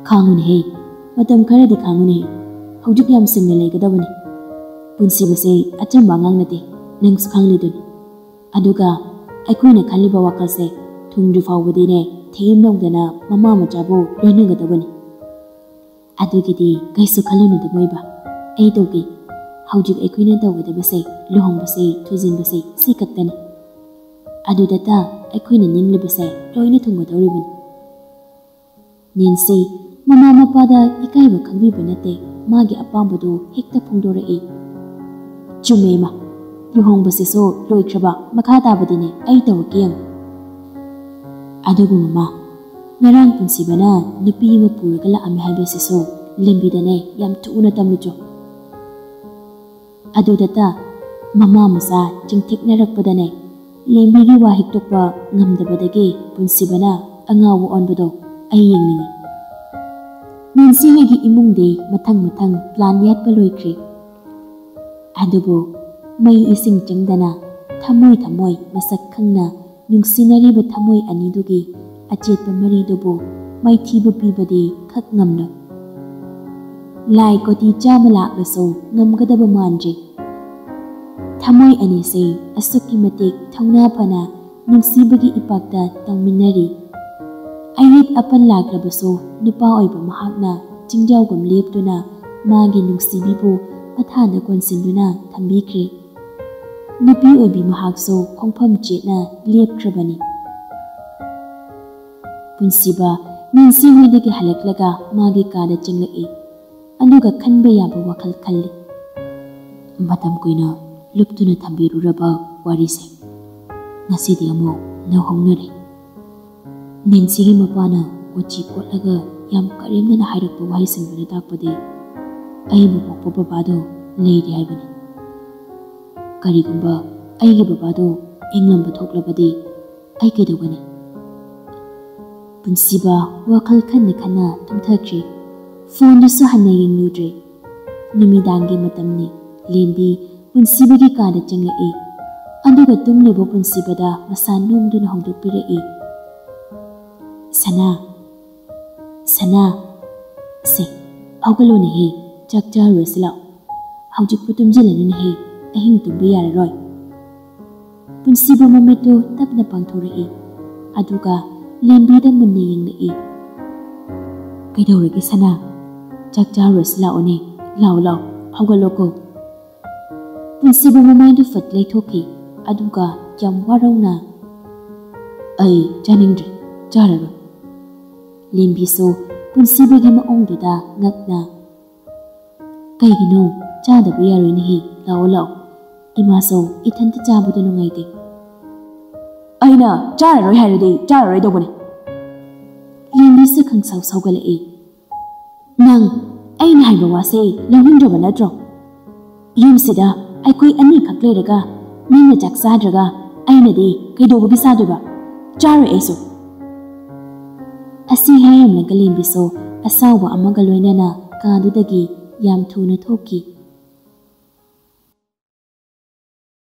"ꯈꯥꯡꯉꯨꯅꯦꯍꯦ, ꯃꯇꯝ ꯈꯔꯗꯤ ꯈꯥꯡꯉꯨꯅꯦꯍꯦ꯫ ꯍꯧꯖꯤꯛ ꯌꯥꯝ ꯁꯤꯡꯅ ꯂꯩꯒꯗꯕꯅꯤ꯫ ꯄꯨꯟꯁꯤꯕꯁꯦ ꯑꯆꯝꯕ ꯑꯉꯥꯡ ꯅꯠꯇꯦ, ꯅꯪꯁꯨ ꯈꯪꯂꯤꯗꯨꯅꯤ꯫ ꯑꯗꯨꯒ ꯑꯩꯈꯣꯏꯅ ꯈꯜꯂꯤꯕ ꯋꯥꯈꯜꯁꯦ ꯊꯨꯡꯗ꯭ꯔꯤ ꯐꯥꯎꯕꯗꯤꯅꯦ, ꯊꯦꯝ ꯅꯧꯗꯅ ꯃꯃꯥ ꯃꯆꯥꯕꯨ ꯂꯣꯏꯅꯒꯗꯕꯅꯤ꯫ ꯑꯗꯨꯒꯤꯗꯤ ꯀꯩꯁꯨ ꯈꯜꯂꯨꯅꯨꯗ ꯃꯣꯏꯕ, ꯑꯩ ꯇꯧꯒꯦ꯫ ꯍꯧꯖꯤꯛ ꯑꯩꯈꯣꯏꯅ ꯇꯧꯒꯗꯕꯁꯦ, ꯂꯨꯍꯣꯡꯕꯁꯦ ꯊꯨꯖꯤꯟꯕꯁꯦ, ꯁꯤ ꯈꯛꯇꯅꯤ꯫ ꯑꯗꯨꯗꯇ ꯑꯩꯈꯣꯏꯅ ꯅꯤꯡꯂꯤꯕꯁꯦ ꯂꯣꯏꯅ ꯊꯨꯡꯒꯗꯧꯔꯤꯕꯅꯤ꯫" ꯅꯦꯟꯁꯤ ꯃꯃꯥ ꯃꯄꯥꯗ ꯏꯀꯥꯏꯕ ꯈꯪꯕꯤꯕ ꯅꯠꯇꯦ, ꯃꯥꯒꯤ ꯑꯄꯥꯝꯕꯗꯨ ꯍꯦꯛꯇ ꯐꯣꯡꯗꯣꯔꯛꯏ꯫ ꯆꯨꯝꯃꯦ ꯏꯃꯥ, ꯂꯨꯍꯣꯡꯕꯁꯤꯁꯨ ꯂꯣꯏꯈ꯭ꯔꯕ, ꯃꯈꯥ ꯇꯥꯕꯗꯤꯅꯦ ꯑꯩ ꯇꯧꯔꯛꯀꯦ ꯌꯦꯡꯉꯨ꯫ ꯑꯗꯨꯕꯨ ꯃꯃꯥ, ꯉꯔꯥꯡ ꯄꯨꯟꯁꯤꯕꯅ ꯅꯨꯄꯤ ꯑꯃ ꯄꯨꯔꯒ ꯂꯥꯛꯑꯝꯃꯤ ꯍꯥꯏꯕꯁꯤꯁꯨ ꯂꯦꯝꯕꯤꯗꯅꯦ ꯌꯥꯝ ꯊꯨꯅ ꯇꯝꯂꯨꯆꯣ꯫ ꯑꯗꯨꯗꯇ ꯃꯃꯥ ꯃꯆꯥ ꯆꯤꯡꯊꯦꯛꯅꯔꯛꯄꯗꯅꯦ ꯂꯦꯝꯕꯤꯒꯤ ꯋꯥ ꯍꯤꯛꯇꯣꯛꯄ ꯉꯝꯗꯕꯗꯒꯤ ꯄꯨꯟꯁꯤꯕꯅ ꯑꯉꯥꯎꯕ ꯑꯣꯟꯕꯗꯣ ꯑꯩ ꯌꯦꯡꯅꯤꯡꯏ꯫ ꯅꯦꯟꯁꯤ ꯍꯣꯏꯒꯤ ꯏꯃꯨꯡꯗꯤ ꯃꯊꯪ ꯃꯊꯪ ꯄ꯭ꯂꯥꯟ ꯌꯥꯠꯄ ꯂꯣꯏꯈ꯭ꯔꯦ꯫ ꯑꯗꯨꯕꯨ ꯃꯩ ꯏꯁꯤꯡ ꯆꯪꯗꯅ ꯊꯃꯣꯏ ꯊꯃꯣꯏ ꯃꯁꯛ ꯈꯪꯅ ꯅꯨꯡꯁꯤꯅꯔꯤꯕ ꯊꯃꯣꯏ ꯑꯅꯤꯗꯨꯒꯤ ꯑꯆꯦꯠꯄ ꯃꯔꯤꯗꯨꯕꯨ ꯃꯥꯏꯊꯤꯕ ꯄꯤꯕꯗꯤ ꯈꯛ ꯉꯝꯂꯣꯏ꯫ ꯂꯥꯏ ꯀꯣꯇꯤ ꯆꯥꯝꯃ ꯂꯥꯛꯂꯁꯨ ꯉꯝꯒꯗꯕ ꯃꯥꯟꯗ꯭ꯔꯦ꯫ ꯊꯃꯣꯏ ꯑꯅꯤꯁꯦ ꯑꯁꯨꯛꯀꯤ ꯃꯇꯤꯛ ꯊꯧꯅꯥ ꯐꯅ ꯅꯨꯡꯁꯤꯕꯒꯤ ꯏꯄꯥꯛꯇ ꯇꯧꯃꯤꯟꯅꯔꯤ꯫ ꯑꯌꯦꯠ ꯑꯄꯟ ꯂꯥꯛꯂꯕꯁꯨ ꯅꯨꯄꯥ ꯑꯣꯏꯕ ꯃꯍꯥꯛꯅ ꯆꯤꯡꯖꯥꯎꯒꯨꯝ ꯂꯦꯞꯇꯨꯅ ꯃꯥꯒꯤ ꯅꯨꯡꯁꯤꯕꯤꯕꯨ ꯃꯊꯥꯗ ꯀꯣꯟꯁꯤꯟꯗꯨꯅ ꯊꯝꯕꯤꯈ꯭ꯔꯦ꯫ ꯅꯨꯄꯤ ꯑꯣꯏꯕꯤ ꯃꯍꯥꯛꯁꯨ ꯈꯣꯡꯐꯝ ꯆꯦꯠꯅ ꯂꯦꯞꯈ꯭ꯔꯕꯅꯤ꯫ ꯄꯨꯟꯁꯤꯕ ꯅꯦꯟꯁꯤ ꯍꯣꯏꯗꯒꯤ ꯍꯜꯂꯛꯂꯒ ꯃꯥꯒꯤ ꯀꯥꯗ ꯆꯪꯂꯛꯏ꯫ ꯑꯗꯨꯒ ꯈꯟꯕ ꯌꯥꯕ ꯋꯥꯈꯜ ꯈꯜꯂꯤ꯫ ꯃꯇꯝ ꯀꯨꯏꯅ ꯂꯨꯞꯇꯨꯅ ꯊꯝꯕꯤꯔꯨꯔꯕ ꯋꯥꯔꯤꯁꯦ ꯉꯁꯤꯗꯤ ꯑꯃꯨꯛ ꯅꯧꯍꯧꯅꯔꯦ꯫ ꯅꯦꯟꯁꯤꯒꯤ ꯃꯄꯥꯅ ꯀꯣꯆꯤ ꯀꯣꯠꯂꯒ ꯌꯥꯝ ꯀꯔꯦꯝꯅꯅ ꯍꯥꯏꯔꯛꯄ ꯋꯥꯍꯩꯁꯤꯡꯗꯨꯅ ꯇꯥꯛꯄꯗꯤ ꯑꯩꯕꯨ ꯄꯣꯛꯄ ꯕꯕꯥꯗꯣ ꯂꯩꯔꯤ ꯍꯥꯏꯕꯅꯤ꯫ ꯀꯔꯤꯒꯨꯝꯕ ꯑꯩꯒꯤ ꯕꯕꯥꯗꯣ ꯍꯤꯡꯂꯝꯕ ꯊꯣꯛꯂꯕꯗꯤ ꯑꯩ ꯀꯩꯗꯧꯒꯅꯤ? ꯄꯨꯟꯁꯤꯕ ꯋꯥꯈꯜ ꯈꯟꯅ ꯈꯟꯅ ꯇꯨꯝꯊꯈ꯭ꯔꯦ꯫ ꯐꯣꯟꯗꯨꯁꯨ ꯍꯟꯅ ꯌꯦꯡꯂꯨꯗ꯭ꯔꯦ꯫ ꯅꯨꯃꯤꯗꯥꯡꯒꯤ ꯃꯇꯝꯅꯤ꯫ ꯂꯦꯝꯕꯤ ꯄꯨꯟꯁꯤꯕꯒꯤ ꯀꯥꯗ ꯆꯪꯂꯛꯏ꯫ ꯑꯗꯨꯒ ꯇꯨꯝꯂꯤꯕ ꯄꯨꯟꯁꯤꯕꯗ ꯃꯁꯥ ꯅꯣꯝꯗꯨꯅ ꯍꯧꯗꯣꯛꯄꯤꯔꯛꯏ꯫ "ꯁꯅꯥ, ꯁꯅꯥ, ꯁꯦ, ꯍꯧꯒꯠꯂꯣꯅꯦꯍꯦ, ꯆꯥꯛ ꯆꯥꯔꯨꯔꯁꯤ ꯂꯥꯛꯑꯣ꯫ ꯍꯧꯖꯤꯛꯄꯨ ꯇꯨꯝꯁꯤꯜꯂꯅꯨꯅꯦꯍꯦ, ꯑꯍꯤꯡ ꯇꯨꯝꯕ ꯌꯥꯔꯔꯣꯏ꯫" ꯄꯨꯟꯁꯤꯕ ꯃꯃꯤꯠꯇꯨ ꯇꯞꯅ ꯄꯥꯡꯊꯣꯔꯛꯏ, ꯑꯗꯨꯒ ꯂꯦꯝꯕꯤꯗ ꯃꯨꯟꯅ ꯌꯦꯡꯂꯛꯏ꯫ "ꯀꯩꯗꯧꯔꯒꯦ ꯁꯅꯥ? ꯆꯥꯛ ꯆꯥꯔꯨꯔꯁꯤ ꯂꯥꯛꯑꯣꯅꯦ, ꯂꯥꯛꯑꯣ ꯂꯥꯛꯑꯣ, ꯍꯧꯒꯠꯂꯣꯀꯣ꯫" ꯄꯨꯟꯁꯤꯕ ꯃꯃꯥꯏꯗꯨ ꯐꯠ ꯂꯩꯊꯣꯛꯈꯤ, ꯑꯗꯨꯒ ꯌꯥꯝ ꯋꯥꯔꯧꯅ, "ꯑꯩ ꯆꯥꯅꯤꯡꯗ꯭ꯔꯦ, ꯆꯥꯔꯔꯣꯏ꯫" ꯂꯦꯝꯕꯤꯁꯨ ꯄꯨꯟꯁꯤꯕꯒꯤ ꯃꯑꯣꯡꯗꯨꯗ ꯉꯛꯅ, "ꯀꯩꯒꯤꯅꯣ?" ꯆꯥꯗꯕ ꯌꯥꯔꯣꯏꯅꯦꯍꯦ, ꯂꯥꯛꯑꯣ ꯂꯥꯛꯑꯣ, ꯏꯃꯥꯁꯨ ꯏꯊꯟꯇ ꯆꯥꯕꯗꯣ ꯅꯨꯡꯉꯥꯏꯇꯦ꯫ ꯑꯩꯅ ꯆꯥꯔꯔꯣꯏ ꯍꯥꯏꯔꯗꯤ ꯆꯥꯔꯔꯣꯏꯗꯧꯕꯅꯦ꯫ ꯂꯦꯝꯕꯤꯁꯨ ꯈꯪꯁꯥꯎ ꯁꯥꯎꯒꯠꯂꯛꯏ꯫ ꯅꯪ ꯑꯩꯅ ꯍꯥꯏꯕ ꯋꯥꯁꯦ ꯂꯧꯅꯤꯡꯗ꯭ꯔꯕ ꯅꯠꯇ꯭ꯔꯣ? ꯌꯨꯝꯁꯤꯗ ꯑꯩꯈꯣꯏ ꯑꯅꯤꯈꯛ ꯂꯩꯔꯒ ꯅꯪꯅ ꯆꯥꯛ ꯆꯥꯗ꯭ꯔꯒ ꯑꯩꯅꯗꯤ ꯀꯩꯗꯧꯕꯒꯤ ꯆꯥꯗꯣꯏꯕ? ꯆꯥꯔꯣꯏ ꯑꯩꯁꯨ꯫ ꯑꯁꯤ ꯍꯥꯏꯔꯝꯂꯒ ꯂꯦꯝꯕꯤꯁꯨ ꯑꯁꯥꯎꯕ ꯑꯃꯒ ꯂꯣꯏꯅꯅ ꯀꯥꯗꯨꯗꯒꯤ ꯌꯥꯝ ꯊꯨꯅ ꯊꯣꯛꯈꯤ꯫